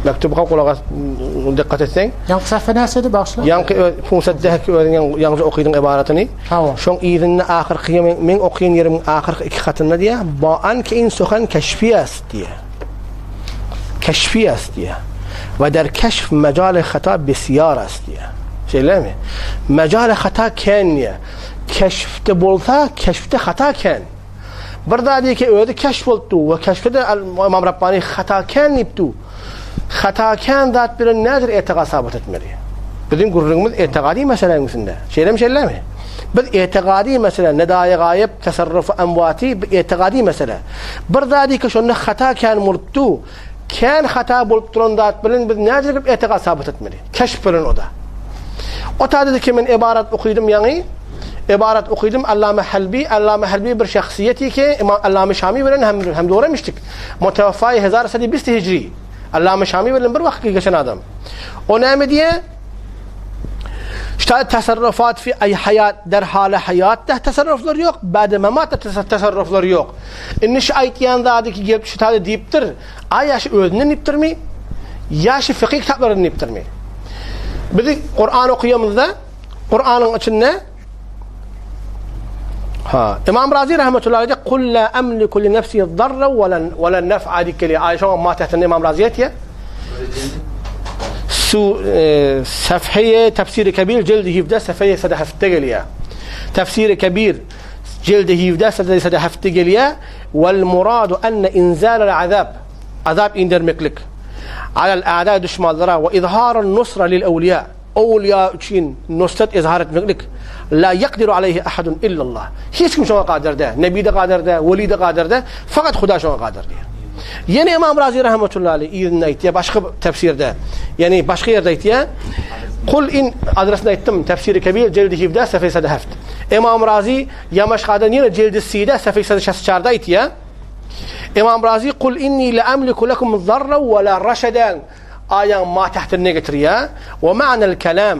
Mektuba gulak as dikkat etseň. Ýaňky sähfe näçedi bagyşla? Ýaňky öz Funsat dehki özüň ýaňja okydyň ybaratyny. Hawa. Şoň yzynda ahyrky meň okyn ýerimiň ahyrky iki hatynda diýä, ba an ki in suhan keşfiýas diýä. Keşfi est diýýär. We der keşf mejal-i hata besiýar est diýýär. Şeýlemi? Mejal-i hata kän diýýär. Keşfde bolsa, keşfde hata kän. Bir zat diýýär ki, özi keşf bolupdy we keşfde de Imam Rabbani hata kän diýipdi. Hata kän zat bilen nädür etigat sabyt etmeli? Biziň gürrüňimiz etigady meseläniň üstünde. Şeýlemi, şeýlemi? Biz etigady mesele, nedaýy gaýyp, tasarrufy emwaty bu etigady mesele. Bir zat ki şonda hata kän bolupdy. Kän hata bolup duran zat bilen biz nädip girip etigat sabyt etmeli? Keşf bilen o-da. O taýda ki men ybarat okydym ýaňy, ybarat okydym Allame Halbi, Allame Halbi bir şahsyýeti ki Imam Allame Şami bilen hem hem dogry emişdik. Mutawaffaý 1120 hijri. Allame Şami bilen bir wagt geçen adam. O näme diýe? Şta tasarrufat fi ay hayat der hale hayat da tasarruflar yok. Ba'de memat da tasarruflar yok. Indi şu aýtýan zady ki gelip şu taýda diýipdir. Aý ýa şu özünden diýipdirmi? Ýa şu fikyh kitaplaryndan diýipdirmi? Biz Kur'an okaýamyzda Kur'anyň içinde Ha, Imam Razi rahmetullahi aleyh kul la amliku li nefsi darra ve la ve la nef'a diýip gelýär. Aý şoňa matäsinde Imam Razi aýtýar. Su e, safheye tefsiri kebir cildi 17 safheye 107 gelýär. Tefsiri kebir cildi 17 safheye 107 gelýär. Vel muradu enne inzalel azab azap indermeklik alel a'da düşmanlara ve izharun nusra lil evliya Owlýa üçin nusrat izhar etmeklik, la ýekdiru aleýhi ahadun illallah. Hiç kim şoňa gadyr däl. Nebi-de gadyr däl, weli-de gadyr däl, fakat Hudaý şoňa gadyr diýýär. Ýene Ymam Razy rahmetullahi aleýh yzynda aýtýar, başga tefsirde, ýagny başga ýerde aýtýar, Kul in adresini aýtdym, Tefsiri Kebir jeldi hifde sefhe sede heft. Ymam Razy Ýamaşgadan ýene jeldi side sefhe sede şes çarda aýtýar. Ymam Razy Kul inni la amliku lekum zarra we la raşadan. Aýaň ma tähtine getirýär. Wa ma'nal kelam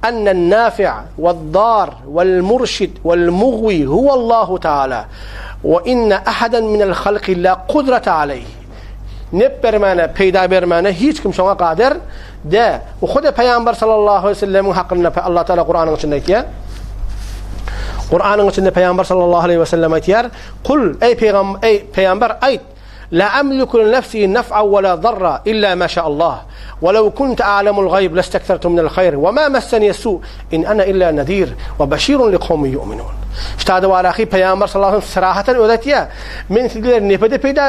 ennel nafi' wed-dar wel-murşid wel-mugwi huwallahu taala we inne ahadan minel halki la kudrate aleýh. Nep bermäne, peýda bermäne hiç kim şoňa kader däl. Bu huda Pygamber sallallahu aleýhi we sellemiň hakynda Allah Taala Kuranyň içinde aýtýar. Kuranyň içinde Pygamber sallallahu aleýhi we sellem aýtýar: "Kul eý pygam eý pygamber aýt La amliku li nefsi nef'a we la zarra illa ma şa'Allah. We lew kuntu a'lemul gayb lesteksertu minel hayr we ma messeniye su in ana illa nezir we beşirun li kawmin yu'minun. Ştada walahi Pygamber sallallahu aleyhi ve sellem sarahaten özi aýtýar. Men sizlere nefede peýda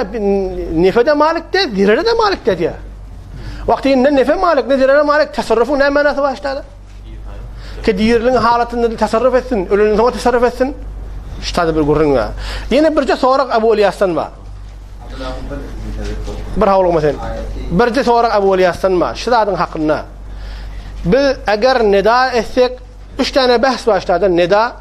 nefede malik de, zerere de malik de diýär. Wagty ne nefe malik, ne zerere malik, tasarrufyň näme manasy bar ştada? Ki diriliň halatynda tasarruf etsin, ölenden soň tasarruf etsin. Ştada bir gürrüň bar. Ýene birje sorag Abu Ilyasdan bar. Bir howlugma sen. Birje sorag Abu Ilyasdan bar. Şu zadyň hakynda. Biz eger neda etsek, üç tane behs bar ştada neda,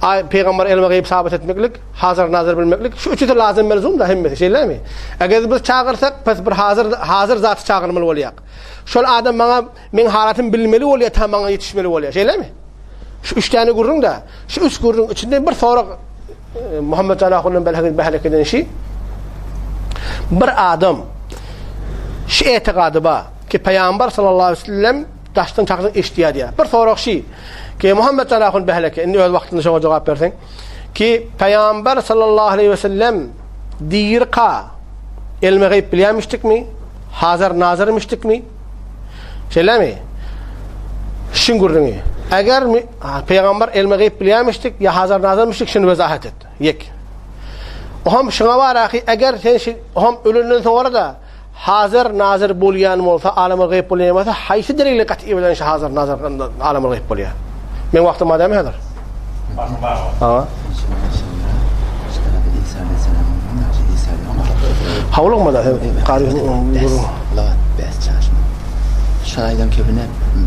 Ay peygamber elme gayb sabit etmeklik, hazır nazır bilmeklik, şu üçüsi lazım melzum da hemmesi, şeýlemi? Eger biz çagyrsak, pes bir hazır hazır zaty çagyrmaly bolýar. Şol adam maňa Meň halatym bilmeli bolýar, ta maňa ýetişmeli bolýar. Şeýlemi? Şu üç täne gürrüň de, şu üç gürrüň içinde bir sorag e, Muhammed Jan ahundan belhek behlek eden şi. Bir adam şu etikady ba ki Peygamber sallallahu aleyhi ve sellem daşdan çaksan eşitýär diýär. Bir sorag şi ki Muhammed Jan ahun behlek indi öz wagtynda şoňa jogap berseň ki Peygamber sallallahu aleyhi ve sellem dirka elme gayb bilýärmişdikmi? Hazar nazarmyşdikmi? Şeýlemi? Şiň gürrüňi. Eger pygamber elme gyýyp bilýärmişdik, ýa hazar nazarmyşdyk, şuny wezahat et. Ýek. Oham şuňa bar ahy, eger sen şi, oham ölenden soňra da hazar nazar bolýan bolsa, alama gyýyp bolýan bolsa, haýsy delili gaty bilen şu hazar nazar alama gyýyp bolýar? Men wagtym bar dämi häzir? Ha. Hawlugma da Şaýdan kebine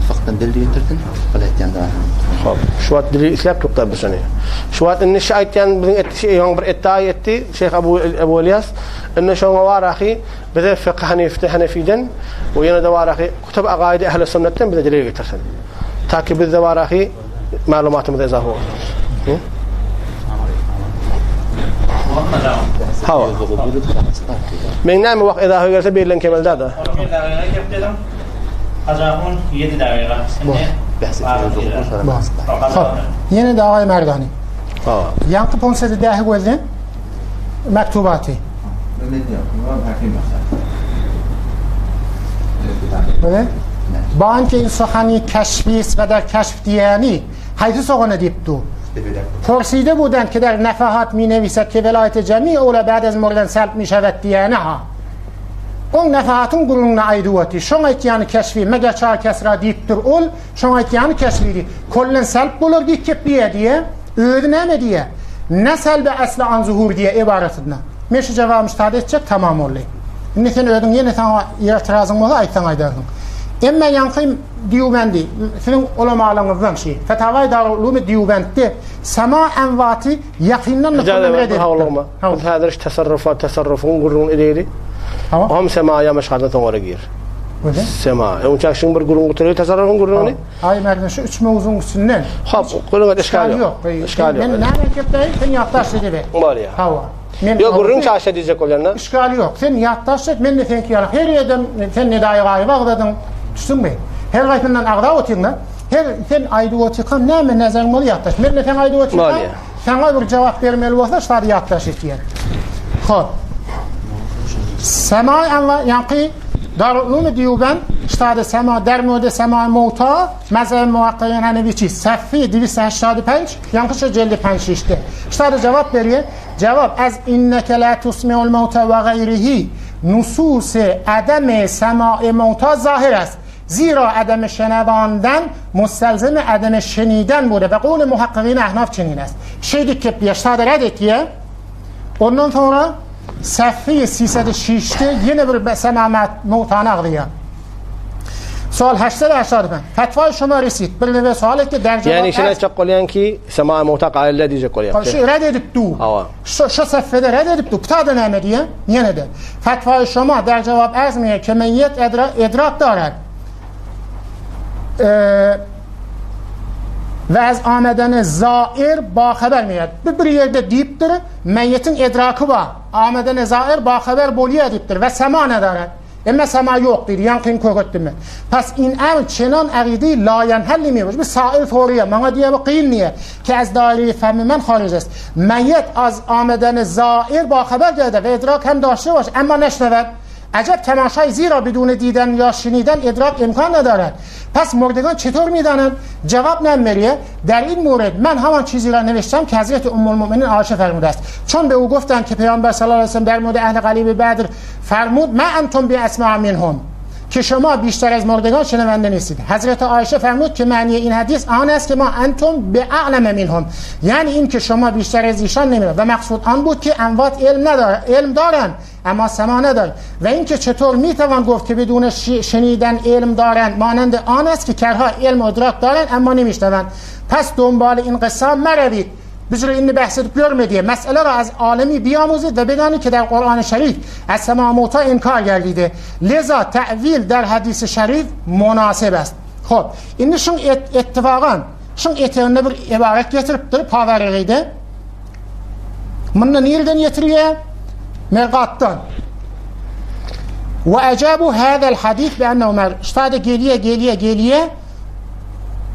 fykdan delil getirsin, ol aýtýan zadyny. Hop, şu wagt delil isläp durupdyr biz şony. Şu wagt indi şu aýtýan biziň etdi şey, bir etdaý etdi Şeyh Abu Abu Ilyas. Indi şoňa bar ahy bize fıkh Hanifde Hanefiden we ýene de bar ahy Kutub Agaidi Ehli Sünnetden bize delil getirsin. Ta ki bizde bar ahy Maglumatymyz ezafa bolsun. Hawa. Men näme wagt ezafa gelse berilen kemelde da. Hajahun 7 dagyga. Hop. Ýene dagaý merdani. Hawa. Ýaňky ponsedi dähi gözden mektubaty. Böyle. Banki insahani keşfis ve der keşf diýýäni haýsy sogana diýip dur? Porside budan ki der nefahat mi neviset ki velayete cemi ola ba'd az murdan salb mi şevet diýýäni ha. Oň nefahatyň gürrüňini aýdyp oty. Şoň aýtýany keşfi, meger çar kesra diýipdir ol, şoň aýtýany keşfi diý. Kollen salb bolar diýip kepleýär diýýär. Özi näme diýýär? Ne salbe asla an zuhur diýýär ebaratynda. Men şu jogaby müşahada etjek tamam boldy. Indi sen özüň ýene saňa ýetirazyň bolsa aýtsaň aýdarsyň. Emma ýaňky Dýubendi, siziň ulamalaryňyzdan şi, Fetawai Darul Ulumi Dýubendde sama enwaty ýakyndan nuktadan red edipdir. Biz häzir şu tasarrufa, tasarrufyň gürrüňini edeýli. Oňam sema ýa maşgadan soňra gir. Sema. Öňçä şuň bir gürrüň gutaryp tasarrufyň gürrüňini. Aý mergen şu üç mowzuň üstünden. Hop, gürrüňe işgal ýok. Işgal ýok. Men näme gepleýin, sen ýatdaş ediber. Bolýar. Hawa. Men Ýok, gürrüň çaşa diýjek bolýan-da. Işgal ýok. Sen ýatdaş et, men-de seňki ýaly. Her ýerden sen Nedaýy Gaýyby agzadyň. Düşdüňmi? Her gaýsyndan agzap otyň-da. Her sen aýdyp otyrkaň näme näzeň bolsa ýatdaş. Men-de sen aýdyp otyrkaň, saňa bir jogap bermeli bolsa, şu zady ýatdaş et diýen. Hop. Sema Allah ýaňky Darul Ulum Dýuben ştada sema dermode sema mowta mezheb muwakkaýyn hanefi saffi 285 Ýaňky şu jeldi panşişdi. Ştada jogap berýär. Jogap, Az inneke la tusmi'ul mauta we gaýrihi nusus-i adem-i sema'i mauta zahir est. Zira adem-i şenewandan mustalzim-i adem-i şeniden bude we gowly muhakkygyn ahnaf çenin est. Şeýdip gepleýär. Ştada red etýär. Ondan soňra Saffi sisedi şişdi. Ýene bir sema mautany agzaýar. Sual 885. Fetwa şoma resit. Bir neve sual etdi der cevap. Yani şunu aytjak bolýan ki sema mota gaýyl diýjek bolýan. Şu red edip du. Hawa. Şu şu sefede red edip du. Putada näme diýe? Ýene de. Fetwa şoma der cevap azmiye kemeyyet edra, edrak darar. Ee, ve az amedeni zair ba haber miyet. Bir, bir yerde diýipdir, meýetiň edraky bar. Amedeni zair ba haber bolýar diýipdir ve sema nedaret. Emma sema ýok diýdi, ýaňkyny kögetdim men. Pas in emr çenan agidi la ýenhelli mi? Bir sail soruýar, maňa diýýär bu kyn diýýär. Ki az daire fehmi men haric est. Meyyet az amedeni zair ba haber gerde ve idrak hem daşte baş emma neşnevet. Acep temaşay zira bidune diden ya şiniden idrak imkan nedaret. Pes murdegan çetor midanen? Cevap ne meriye? Der in murid men haman çizi ra neveştem ki Hazreti Ummul Müminin Ayşe fermude est. Çon be u goftan ki Peygamber sallallahu aleyhi ve sellem der muride ehl galibi Bedir fermud ma entum bi esma minhum که شما بیشتر از مردگان شنونده نیستید حضرت عایشه فرمود که معنی این حدیث آن است که ما انتم به اعلم منهم یعنی این که شما بیشتر از ایشان نمیدونید و مقصود آن بود که اموات علم ندار علم دارن اما سما ندارن و اینکه چطور میتوان گفت که بدون شنیدن علم دارند مانند آن است که کرها علم و ادراک دارند اما نمیشنوند پس دنبال این قصه مروید Biz indi bəhs edip görmediği mesele را از alemi بیاموزید و بدانید که در قرآن شریف از سما موتا انکار گردیده لذا تأویل در حدیث شریف مناسب است خب indi şun et, ettifagan şun eteginde bir ibaret getiripdir Pavarigide. Munda nirden getirýär? Mergatdan. Ve ecabu hadal hadis bi ennehu mer. Ştada geliye geliye geliye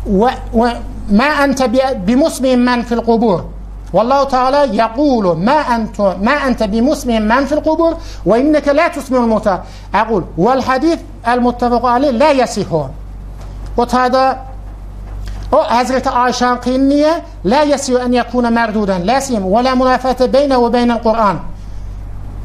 ve, ve ma ente bimusmin men fil kubur. Wallahu Teala yekulu ma ente ma ente bimusmin men fil kubur ve inneke la tusmi'ul muta. Aqul vel hadis el muttefak aleyh la yasihu. O tada o Hazreti Ayşe'nin kıyınniye la yasihu en yekune merduden la siyem ve la münafate beyne ve beynel Kur'an.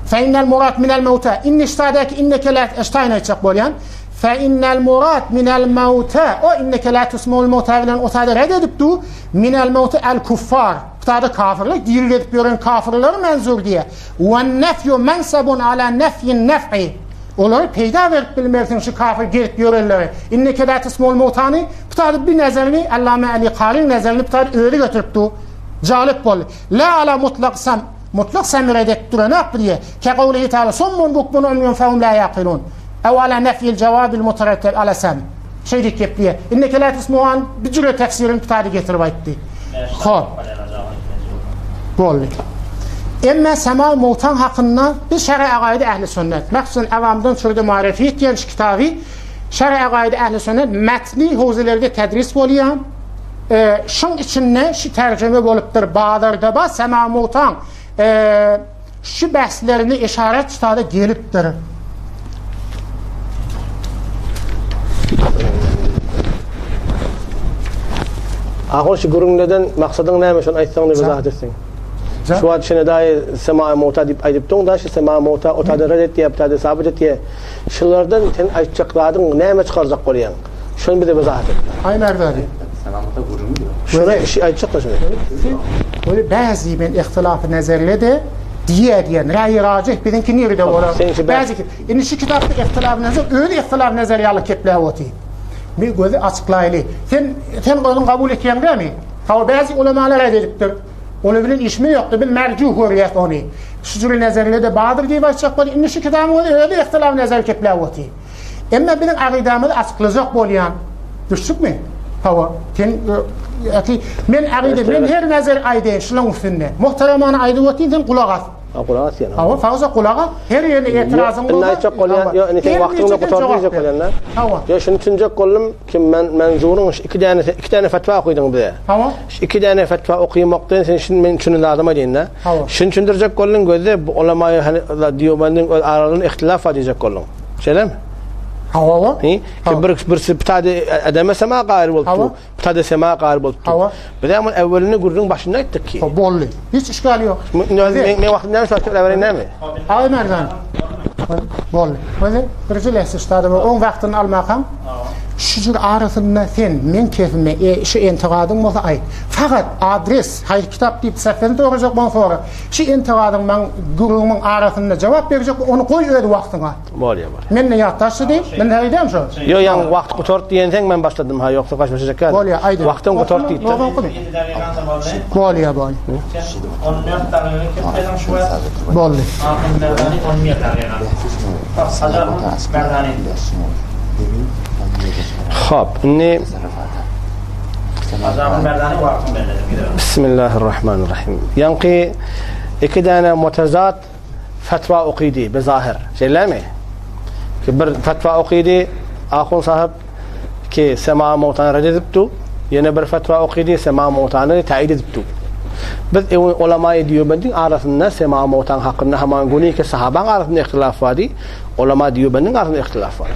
Fe innel murat minel mevta. İnni iştadeki inneke la eştayna etecek bolyan. Fe innel murat minel mevta. O inneke la tusmul mevta bilen o tada red edip du. Minel mevta el kuffar. Bu tada kafirlik. Diril edip gören kafirleri menzur diye. Ve nefyu mensebun ala nefyin nef'i. Olary peýda berip bilmersiň şu kafir gezip ýörenleri. Inneke la tusmul mewtany bu taýda bir nezerini Allame Ali Karyň nezerini bu taýda özi götürip dur. Jalip boldy. La ala mutlak sam mutlak sam red edip duranok bu diýe. Ke gowlihi taala summun bukmun umyun fehum la yaqilun. Ew ala nefyil cewabil mutarattib ala sam. Şeýdip gepleýär. Inneke la tusmuan bir jüre tefsirini bu taýda getirip aýtdy. Hop. Boldy. Emma sema mowtan hakynda biz şer'i agaýdy ähli sünnet. Mahsusan awamdan çürde marifet diýen şu kitaby şer'i agaýdy ähli sünnet metni howzelerde tedris bolýar. E, şuň içinde şu tercüme bolupdyr. Bazarda ba sema mowtan e, şu bäslerini işaret ştada gelipdir. Ahun şu gürrüňlerden maksadyň näme şony aýtsaň ne wezahat etseň. Şu wagt şene daýy sema mota diýip aýdypdyň da şu sema mota o tada red etýär, bu tada sabit etýär. Şulardan sen aýtjak zadyň näme çykarjak bolýaň? Şony bize wezahat et. Aý Merdani. Sema mota gürrüňi ýok. Şuna şi aýtjak da şony. Böyle bäzi men ihtilafy nezerle de diýe diýen raýy rajih biziňki nirede bolar? Bäzi indi şu kitapda ihtilafy nezer özi ihtilafy nezer ýaly kepläp otyr. Bir gözi açyklaýly. Sen sen özüň kabul etýäň dämi? Hawa bäzi ulamalar red edipdir. Olar bilen işimiz ýokdy. Biz merjuh görýäs ony. Şu jüri nezerle-de bardyr diýip aýtjak bolýar. Indi şu kitabyň özi özi ihtilaf nezer kepläp otyr. Emma biziň agydamyzy açyklajak bolýan. Düşdükmi? Hawa. Sen ýa men agyda men her nezer aýdaýyn şulaň üstünde. Muhteremany aýdyp otyryn sen gulak as. Ha gulak asýan. Hawa, fazla gulak as. Her ýerine etirazyň bolsa. Indi aýtjak bolýan, ýok, indi seň wagtyňy gutardy diýjek bolýan-da. Hawa. Ýok, şuny düşünjek boldum, kim men Manzuryň şu iki däne iki däne fetwa okydyň bize. Hawa. Şu iki däne fetwa okymakdan sen şuny men düşünen zadymy aýdaýyn-da. Hawa. Şuny düşündirjek bolduň gözde bu ulamaýy hany Diýobandyň öz aralarynda ihtilaf bar diýjek bolduň. Şeýlemi? Hawa, hawa. Ki bir birisi bir edeme sema gaýry bolupdy. Putada sema gar bolupdy. Hawa. Biz hem evvelini gürrüň başynda aýtdyk ki. Boldy. Hiç işgal ýok. Men men wagtynda näme şol äweren näme? Aý Merdan. Boldy. Özi birinji lehsi ştada oň wagtyny almakam. Şu jür arasynda sen meň kefime e şu entygadyň bolsa aýt. Fakat adres, haýsy kitap diýip sen sorajak bolsaň sora. Şu entygadyň maň gürrüňimiň arasynda jogap berjek ony goý öz wagtyňa. Bolýa bolýa. Men-de ýatdaşdy diýip, men näme edýän şo? Ýok, ýaňy wagt gutart diýenseň men başladym ha, ýogsa gaçmaşajak ýaly. Bolýa, aýdyň. Wagtym gutart diýipdir. Bolýa, bolýa. Sen 14 dagyga kepdediň şu wagt. Boldy. Ahun Merdani 11 dagyga. Hajy Merdani. Hop, indi Hajy Merdani wagtyň belledim. Gidelim. Bismillahirrahmanirrahim. Ýaňky iki däne mutazat fetwa okydy bezahir. Şeýlemi? Ki bir fetwa okydy ahun sahyp ki sema mowtany red edipdi. Ýene bir fetwa okydy sema mowtany taýid edipdi. Biz ulama-i Diýobendiň arasynda sema mowtan hakynda haman güni ki sahabaň arasynda ihtilaf bardy. Ulama Diýobendiň arasynda ihtilaf bar.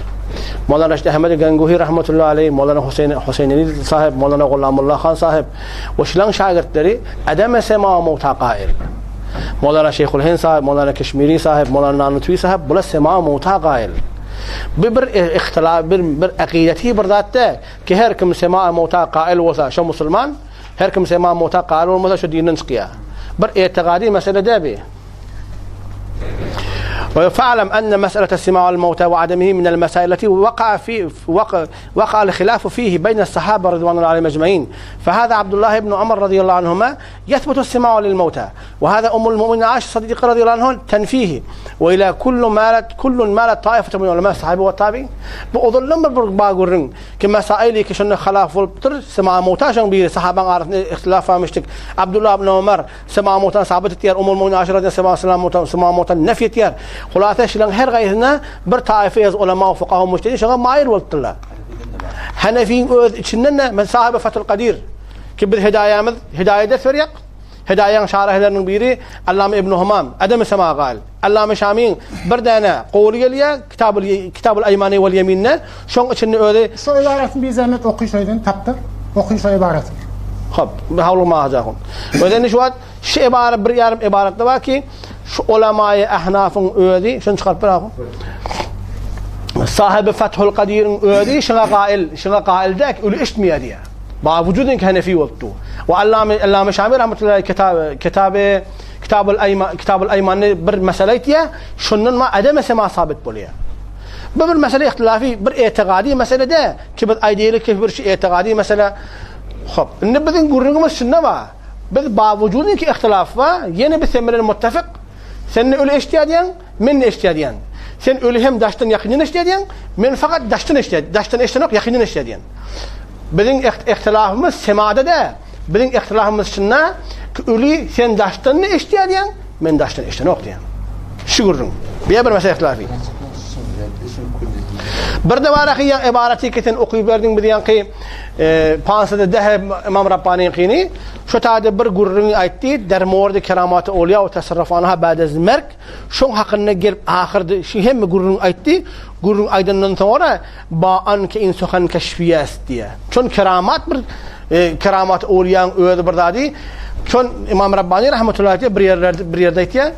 Molana Reşid Ahmed Ganguhi rahmetullahi aleyh, Molana Huseýn Huseýneli sahyp, Molana Gulamullah han sahyp we şulaň şagirtleri ademe sema mowta gaýyl. Molana Şeýhul Hind sahyp, Molana Keşmiri sahyp, Molana Nanutwi sahyp bular sema mowta gaýyl. Bu bir ihtilaf, bir bir akideti bir zat däl ki her kim sema mowta gaýyl bolsa, şo musulman, her kim sema mowta gaýyl bolmasa şo dinden çykýar. Bir etigadi mesele däl bu. Fa'lem enne meselete sima'al mevta ve ademihi minel mesail leti vaka'a fi vaka'a al-hilafu fihi beyne sahabe ridvanullahi aleyhim ecmaîn. Fehâzâ Abdullah ibn Ömer radıyallahu anhuma yethbutu sima'u lil mevta. Ve hâzâ ummul mu'minin Aişe Sıddıka radıyallahu anha tenfihi. Ve ila kullu malat kullun malat taifetun min ulema sahabe ve tabi'in. Bu ozaldan bir bir ba gürrüň ki mesaili ki şunda halaf bolupdyr. Sima mevta şoň biri sahabaň arasynda ihtilaf varmışdyk. Abdullah ibn Ömer Sema mowtan sabyt etýär, Ummul Mu'minin Aişe radiyallahu anha sema mowtan sema mowtan nef etýär. Hulasa şilaň her gaýsyna bir taýfa ýaz ulama we fukaha mujtehidin şoňa maýyl bolupdyrlar. Hanefiň öz içinden de men sahibi Fathul Kadir ki biz hidaýamyz hidaýa ders berýär. Hidaýaň şarahleriniň biri Allama Ibn Humam, adem sema gal. Allama Şamiň bir däne gowly gelýär Kitabul Kitabul Aýmani wal Ýeminde. Şoň içinde özi Şo ybaratyny bir zähmet oky şoýdan tapdyr. Oky şo ybaratyny. Hop, bir hawlugma hajahun. Özi şu wagt şu ibara bir ýarym ybaratda bar ki, şu ulamaýy ahnafyň özi, şuny çykaryp ber ahun. Sahibi Fathul Kadiriň özi şuňa gail, şuňa gail däk, öli eşitmeýär diýär. Ba wujudyn ki Hanefi bolupdy. We Allame Allame Şami rahmetullahi kitaby kitaby Kitabul Aýman Kitabul Aýmany bir mesele aýtýar, şundan ma ademe sema sabit bolýar. Bu bir mesele ihtilafy, bir etigady mesele de ki biz aýdaýlyk ki bir şu etigady mesele. Hop, indi biziň gürrüňimiz şunda bar. Biz bawujudyn ki ihtilaf bar, ýene biz sen bilen muttafik. Sen ne öli eşitýär diýen, men ne eşitýär diýen. Sen öli hem daşdan ýakyndan eşitýär diýen, men fakat daşdan eşitýär, daşdan eşitenok ýakyndan eşitýär diýen. Biziň ihtilafymyz semada da, biziň ihtilafymyz şunda ki öli sen daşdan ne eşitýär diýen, Men daşdan eşdenok diýen. Şu gürrüň. Bu bir mesele ihtilafy. Bir de bar ahy ýa ibaraty ki sen okyp berdiň biz ýaňky e, pansada dehe Imam Rabbaniňkini şu taýda bir gürrüňi aýtdy der mordi keramaty olýa we tasarrufanaha ba'de merk şoň hakynda gelip ahyrdy şu hemme gürrüň aýtdy gürrüň aýdandan soňra Ba an ke in suhan keşfiýest diýýär. Çon keramat bir e, keramat owliýaň özi bir zady. Çon Imam Rabbani rahmetullahi aýtýar bir ýerlerde bir ýerde aýtýar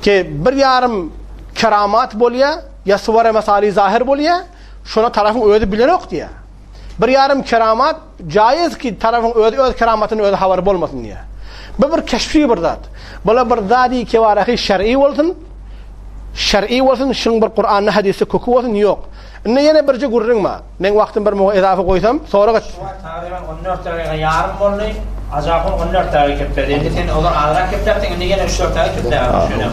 ki bir ýarym keramat bolýar, ýa suwara mesali zahir bolýar, şona tarafyň özi bilenok diýýär. Bir ýarym keramat jaýyz ki tarafyň özi öz keramatyny özi habary bolmasyn diýýär. Bu bir keşfi bir zat. Bula bir zady kewarahy şer'i bolsun, Şer'i bolsun, şuň bir Kuranda hadysda köki bolsun, ýok. Indi ýene birje gürrüň bar. Meň wagtym bir muňa ezafa goýsam, sorag et. Şu wagt tagryban 14 dagyga ýarym boldy. Ajahun 14 dagyga kepdedi. Indi sen ozal azrak kepdäpdiň, indi ýene üç-dört dagyga kepdäp şöyle.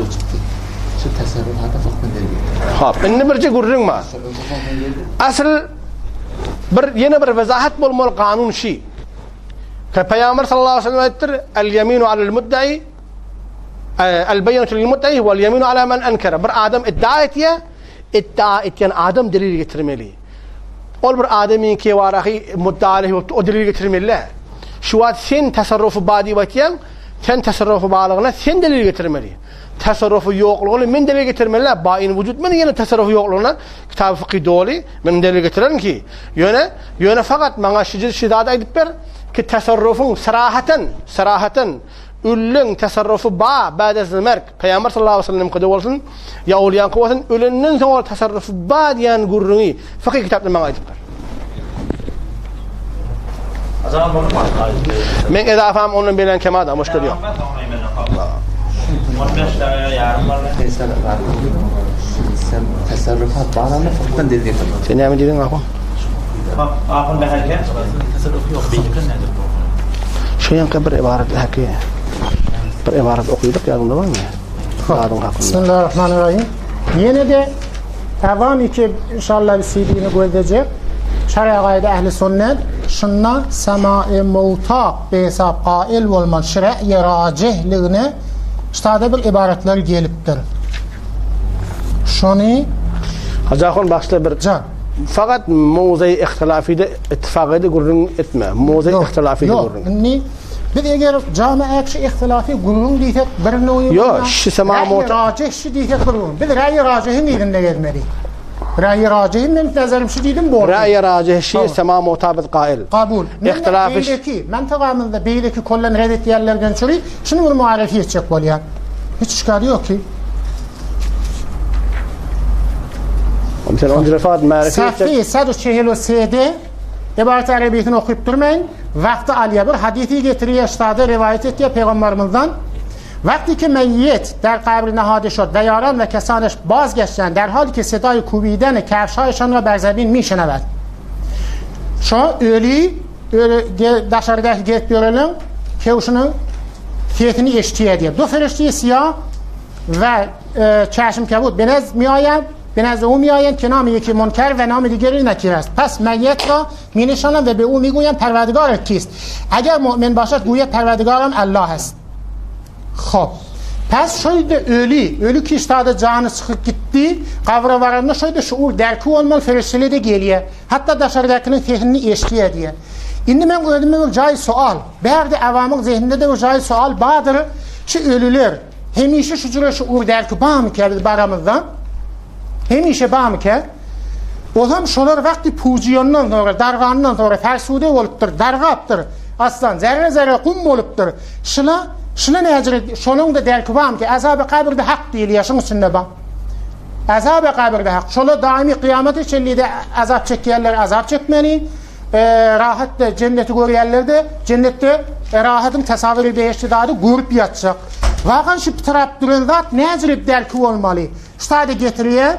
Hop, indi birje gürrüň bar. Asyl bir ýene bir wezahat bolmaly kanun şi. Pygamber sallallahu aleyhi ve sellem aýtdyr, El yeminu alel muddai El beýinetü lil mudda'i wal ýeminu ala men enkere. Bir adam iddia etýär, iddia etýän adam delil getirmeli. Ol bir adamyňky warahy mudda aleyhi bolupdy, o delil getirmeli. Şu wagt sen tasarrufy bar diýip aýtýaň, sen tasarrufy barlygyna sen delil getirmeli. Tasarrufy ýoklugyna men delil getirmeli. Bain wujud men ýene tasarrufy ýoklugyna kitaby fykhy doly men delil getirerin ki, ýöne ýöne fakat maňa şu şu zady aýdyp ber ki tasarrufyň sarahaten sarahaten Ölüň tasarrufy ba ba'del merk, Pygamber sallallahu aleýhi we sellemkide bolsun, ýa owliýaňky bolsun, ölenden soň ol tasarrufy ba diýen gürrüňi fykyh kitapda maňa aýdyp ber. Men edafam ondan belen kem adam, muşkil ýok. Sen näme diýdiň ahun? Ahun bäherke. Şu ýanka bir ibarat häki. Bir ibarat okydyk ýadyňda barmy? Zadyň hakynda. Bismillahirrahmanirrahim. Ýene-de Awam iki inşallah CD-ni gözlejek. Şeragaýda ähli sünnet şunda sema'i mowta behesap gail bolman şre'yi rajihligine ştada bir ibaratlar gelipdir. Şony Hajy ahun başda bir Jan. Fakat mowzai ihtilafide ittifak edi gürrüň etme. Mowzai ihtilafide gürrüň. Ýok, indi biz eger jama şu ihtilafy gürrüň diýsek bir nöwi Ýok, şu sema mowta rajih şu diýsek bir gürrüň. Biz raýy rajihiň yzynda gezmeli. Raýy rajihi men nazarim şu diýdim boldy. Raýy rajih şu sema mowta biz gail. Kabul. Ihtilafy beýleki mantygamyzda beýleki kollan red etýänlerden çüri şuny bir muarefi etjek bolýar. Hiç işgal ýok ki. Sen onca refat ma'rifi Safi sadu çehel sede Ibaret Arabisini okyp durmaýyn. Wagty alýar. Bir hadisi getirýär, ştada riwaýat etýär pygambermizden. Wagty ki meyyit der kabr nehade şod ve yaran ve kesaneş bazgeşten der hali ki sedayı kubiden kefşayşan ra ber zemin mişeneved. Şo öli öli daşardaky gelip göreliň kewşiniň sesini eşitýär diýär. Du ferişte siyah ve çeşm kebut benez miayen benez u miayen ki nami yeki munker ve nami digeri nekir است. پس میت را می نشانند و به او میگویند پروردگارت کیست؟ اگر مؤمن باشد گوید پروردگارم الله است. Hop. Pes şöyle ölü, ölü ki ştada canı çıkıp gitti, kavra varanda şöyle şuur derki olmalı ferişteleri de geliyor. Hatta daşarıdakinin zehnini eşliyor diye. Indi men özüme bir cay sual. Bärde awamyň zehninde de bir cay sual bardyr. Şu ölüler hemişe şu cüre şuur derki barmyka biz baramyzda? Hemişe barmyka? Olam şolar wagty pujiýandan sonra, dargandan sonra fersude bolupdyr, dargapdyr. Aslan zerre zerre kum bolupdyr. Şuna, şuna näjire şonuň da derki barmyka? Azaby kabirde hak diýilýär, şuň içinde bar. Azaby kabirde hak. Şola daimi kıyamete çenli de azap çekýärler, azap çekmeli. E, rahat da cenneti görýärler de cennetde e, rahatyň tasawwury behişti zady görüp ýatjak. Wagan şu tarap duran zat näjirip derki bolmaly? Şu getirýär.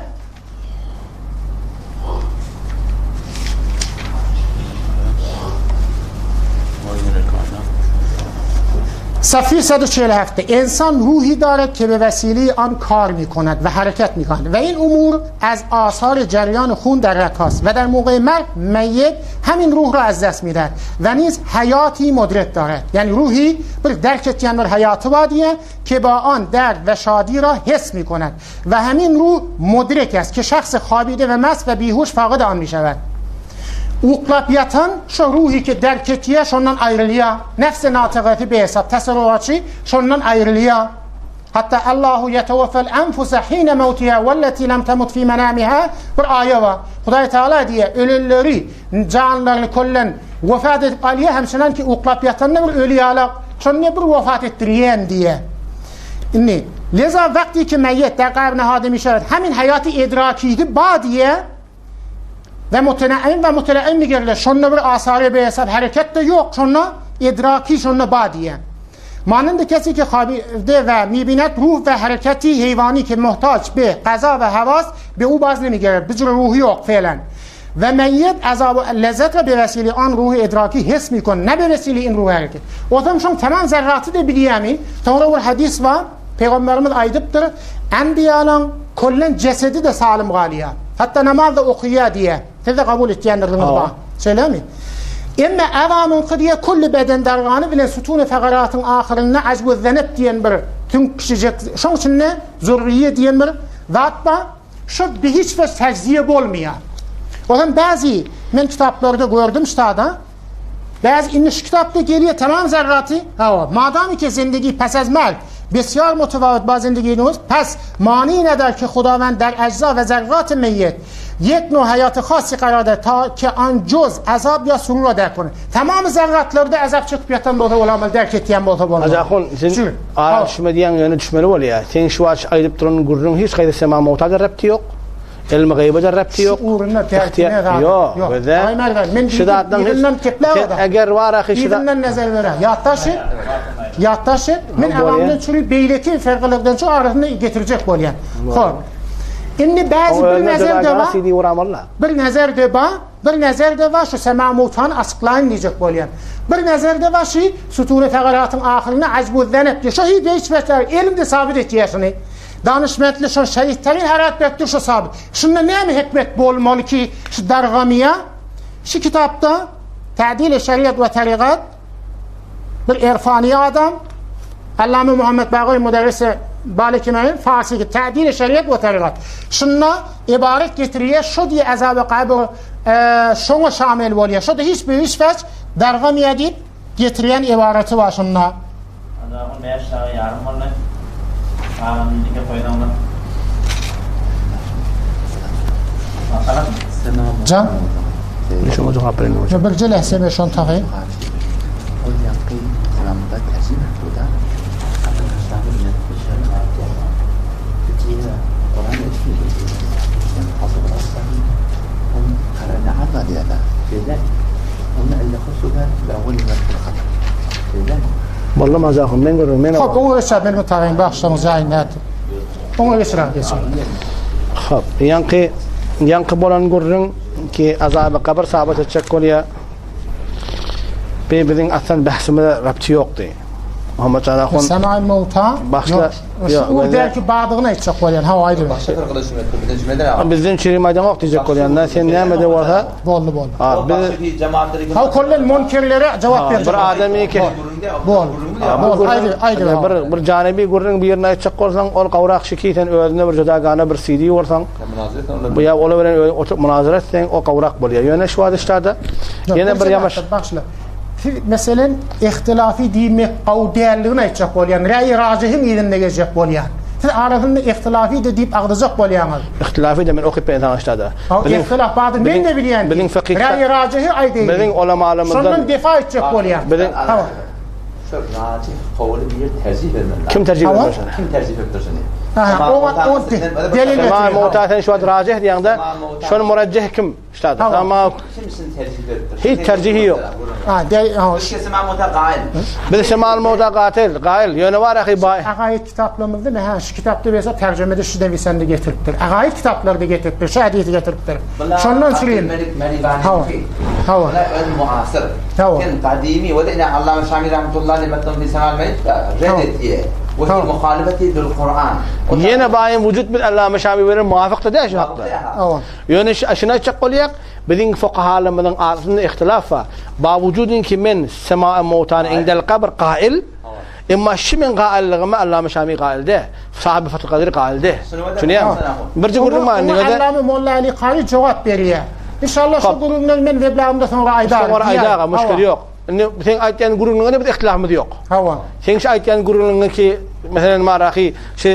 صفحه 147 انسان روحی دارد که به وسیله آن کار میکند و حرکت میکند و این امور از آثار جریان خون در رگ‌هاست و در موقع مرگ میت همین روح را از دست میدهد و نیز حیاتی مدرک دارد یعنی روحی bir درک etýän bir haýaty bar diýe که با آن درد و شادی را حس میکند و همین روح مدرک است که شخص خوابیده و مست و بیهوش فاقد آن میشود Uklap ýatan şu ruhy ki derk etýär şondan aýrylýar. Nefsi natygaty behesap tasarrufatçy şondan aýrylýar. Hatta Allahu yeteveffel enfusa hine mevtiha velleti lem temut fi menamiha bir aýa bar. Hudaý Teala diýe ölüleri janlaryny kollen wefat edip alýar hemşinan ki uklap ýatanda bir ölü ýalak şonda bir wefat etdirýän diýe. Indi leza vakti ki meyyet der kabr nehade mişevet hemin hayatı idrakiydi ba diye ve mutenaim ve mutelaim mi Şonda bir asary behesap hareket de yok. Şonda idraki şonda ba diye. Manında kesi ki خوابیده و میبیند روح و hareketi heyvani ki muhtaç be qaza ve havas be u baz nemiگرد بجور ruhu yok فعلا و میت عذاب و lezzet ve به آن روح idraki his mikon ne به vesile in ruh hareket. O zaman şon tamam zerratı da biliyemi. Sonra bir hadis var. Peygamberimiz aydıptır. Enbiyanın kollen cesedi de salim galiya. Hatta namaz da okuya diye. Siz de kabul etýändirdiňiz ba. Şeýlemi? Emme awamyň diýe kulli beden dargany bilen sutun faqaratyň ahyrynda ajbu zenep diýen bir tüm kişijek şoň içinde zurriye diýen bir zat ba. Şu bir hiç ve tecziye bolmaýar. O zaman bazı men kitaplarda gördüm ştada. Bazı indi şu kitapta geliyor tamam zerratı. Ha madam ki zindagi pes az مرگ بسیار متفاوت با زندگی نوز پس معنی ندار که خداوند در اجزا و ذرات میت یک نوع hayatı خاصی قرار ده تا که آن جز عذاب یا سرور را درک کنه tamam zerratlarda azap çıkıp yatan bolsa bolamaly derk etýän bolsa bolmaly. Hacı ahun sen ara düşme diýen ýöne düşmeli bolýar. Sen şu aç aýdyp duran gürrüň hiç gaýda sema mowta repti ýok. Ilmi gaýba-da rabty ýok. Şu ugrunda tertime zat ýok. Ýok. Aý Mergen, men Şu zatdan ýüzünden kepläp adam. Eger bar ahy şu Ýüzünden nezer berer. Ýatdaş et. Ýatdaş et. Men awamdan çüri beýleki fergalardan şu arasyny getirjek bolýan. Hop. Indi bäzi bir nezer de bar. Bir nezer de bar. Bir nezer de bar şu sema mutany açyklaýyn diýjek bolýan. Bir nezer de bar şu suture fegaratyň ahyrynda ajbu zenep diýip şu hiç beter elimde sabit etýär şuny. Danyşmentli şol şehitlerin harat beripdir şu sabyt. Şunda näme hikmet bolmaly ki şu dargamyýa? Şu kitapda Ta'dil-i Şeriat we Tarigat bir erfani adam Allame Muhammed Bagay Müderrisi Balikimeýin Farsi Ta'dil-i Şeriat we Tarigat. Şunda ibaret getirýär şu diýe azaby kabr e, şoňa şamil bolýar. Şu da hiç bir hiç feç dargamyýa diýip getirýän ybaraty bar şunda. Azabyň bäş saga ýarym boldy. Galanyny dike goýsaňyz. Bakalım. Jan. Şoňa jogap berin. Yo bir jelese men şony tapayyn. Ol ýaňky yslamda terjime etdi-de. Molla Mazahun men görüň men. Hop oňa geçer men mutagyn bagşlaň jaýyn nätdi. Oňa geçer geçer. Hop ýaňky ýaňky bolan gürrüň ki azaby gabyr sabat etjek bolýa. Bi biziň aslan bähsimize rabty ýokdy. Muhammet Jan ahun. Semai mowta. Başla. Ýok. O belki badygyny aýtjak bolýan. Hawa aýdyber. Başga bir gylyç metdi. Bizden jümeden aga. Bizden çirim aýdaňok diýjek bolýan. Da sen näme de bolsa. Boldy boldy. Ha biz Ha kollen monkerlere jogap berjek. Bir adamy ki. Bol. Bol. Aýdy aýdy. Bir bir janibi gürrüň birini aýtjak bolsaň, ol gawrak şiki sen özüne bir jodagana bir CD bolsaň. Bu ýa ola bilen oturyp munazara etseň, o gawrak bolýar. Ýöne şu wagt işlerde ýene bir ýamaş. Başla. Siz meselen ihtilafy diýmek gowy däldigini aýtjak bolýan. Räýi rajihiň yzynda gezjek bolýan. Siz arasynda ihtilafy-da diýip agzajak bolýaňyz. Ihtilafy-da men okyp berýän saňa ştada. Biziň ihtilaf bardyr men-de bilýän. Biziň fekih Räýi rajihi aýdaýyn. Biziň ulamalarymyzdan Şondan defa etjek bolýan. Biziň Hawa. Şu rajih gowuly bir terjih bermeli. Kim terjih bermeli şony? Kim terjih beripdir şony? Aha, oňa on delil getir. Mut'a sen şu wagt rajih diýeňde, şony murajjih kim? Ştada. Tamam. Kim şuny terjih beripdir? Hiç terjihi ýok. Ha, de, ha. Biz Semal Muta gaýyl. Biz Semal Muta gatyl, gaýyl. Ýöne bar ahy baý. Agaýyt kitaplarymyzda ne ha şu kitapda berse terjimede şu dewisende getiripdir. Agaýyt kitaplarda getiripdir, şu hadisi getiripdir. Şondan süreyim. Hawa. Hawa. Bular öz muasir. Hawa. Sen gadymy we de ine Allama Şami rahmetullahi aleyh metnun fi Semal Meyit red etýär. We fi muhalifeti bil Kur'an. Ýene baýyn wujud bil Allama Şami bilen muwafykdy dä şu hakda. Hawa. Ýöne şuny aýtjak bolýak, biziň fukahalarymyzyň arasynda ihtilaf bar. Bawujudin ki men sema'i mowtany indel kabr gail, emma şu meň gailligime Allama Şami gail däl, Sahyby Fathul Kadir gail däl. Düşünýäňmi? Birje gürrüň bar indi. Oňa Allama Molla Ali Kary jogap berýär. Inşallah şu gürrüňleri men weblagymda soňra aýdaryn. Soňra aýdaga, muşkil ýok. Indi seň aýtýan gürrüňiňe biz ihtilafymyz ýok. Hawa. Seň şu aýtýan gürrüňiňe ki, meselem marahy şu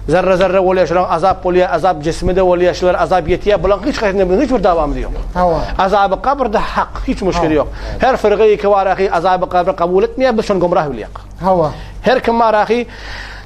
zerre-zerre bolýar, şolaň azap bolýar, azap jismi-de bolýar, şular azap ýetýär, bulaň hiç haýsynda biziň hiç bir dawamyz ýok. Hawa. Azaby gabrda hak, hiç muşkil ýok. Her fyrga ki barahy azaby gabry kabul etmeýär, biz şony gomrah bilýäk. Hawa. Her kim barahy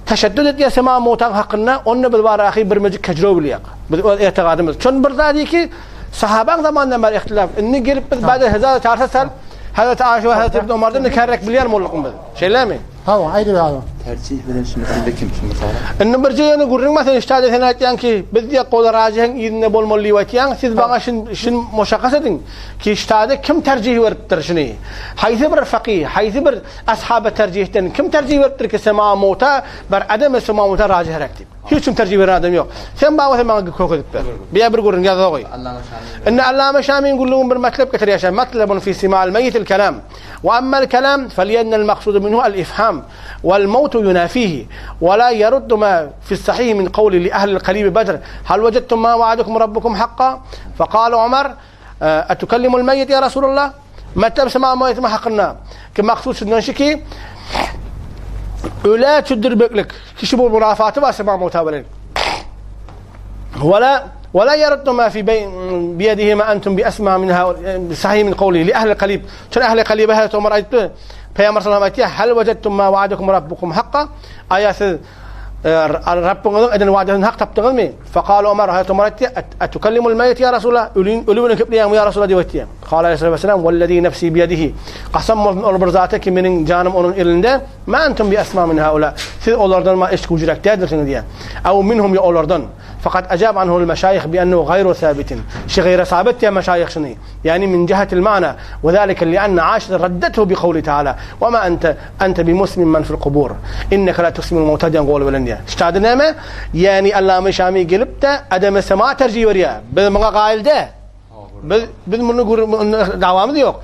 teşeddüt edýär sema mowtaň hakynda, onda biz barahy birmejik kejro bilýäk. Biz öz etigadymyz. Şony bir zady ki, Sahabaň zamanyndan bäri ihtilaf. Indi gelip biz bada hezar çarsa sal Hazreti Aişe we Hazreti Ibn Omardan da kerrek bilýän bolduk biz. Şeýlemi? Hawa, aýdyp hawa. Terjih bilen şu meselede kim şu mysala? Indi bir ýene gürrüň bar, sen iştade sen aýtýaň ki, biz diýek gola rajihiň yzynda bolmaly diýip aýtýaň. Siz maňa şun şun muşakkas ediň ki, iştade kim terjih beripdir şuny? Haýsy bir fakih, haýsy bir ashaba terjihden kim terjih beripdir ki, sema mota bar adem sema mota rajihrek diýip? Hiç kim terjih beren adam ýok. Sen baba sen maňa kök edip ber. Biýa bir gürrüň ýazga goý. Indi Allama Şamyň gürrüňini bir matlap getirýär şa. Matlabun fi simal meýitil kelam. Wa ammal kelam felyenel maksudu minhu al ifham wal mawtu yunafihi wa la yaruddu ma fi sahih min qawli li ahli al qalib badr hal wajadtum ma wa'adakum rabbukum haqqan faqala Umar atukallimul meýit ya Rasulullah Matlap simal meýit hakynda ki maksud şundan şu ki ölä çüdürmeklik Kişi bu murafaty bar sema mowta bilen. Wala wala yaraddu ma fi biyadihi ma antum bi asma minha sahih min qawli li ahli qalib. Şol ahli qalibe Hazreti Omar aýtdy. Peygamber sallallahu aleyhi ve sellem aýtdy, "Hal wajadtum ma wa'adakum rabbukum hakka?" Aýa siz. Rabbyňyzyň eden wadasyny hak tapdyňyzmy? Fekale Omar, Hazreti Omar aýtdy, Etukellimul meýit ýa Resulallah, ölüň öli bilen gepleýäňmi ýa Resulallah diýip aýtdy. Kale aleyhissalatu wellezî nefsî biyedihi. Kasam bolsun ol bir zata ki meniň janym onuň elinde, ma entum bi esma min haula. Siz olardan ma eşitgüjräk däldirsiňiz diýýär. Ew minhum ýa olardan. Fakat ejab anhul meşaýyh bi ennehu gaýru sabitin. Şi gaýra sabit diýýär meşaýyh şuny. Ýagny min jihetil ma'na we zalike li enne Aişete raddethu bi kowli taala we ma ente ente bi musmin men fil kubur. Inneke la tusmiul mowta diýen goly bilen diýýär. Ştada näme? Ýagny Allama Şami gelip-de ademe sema terjih berýär. Biz muňa gaýyl däl. Biz biz muny dawamyz ýok.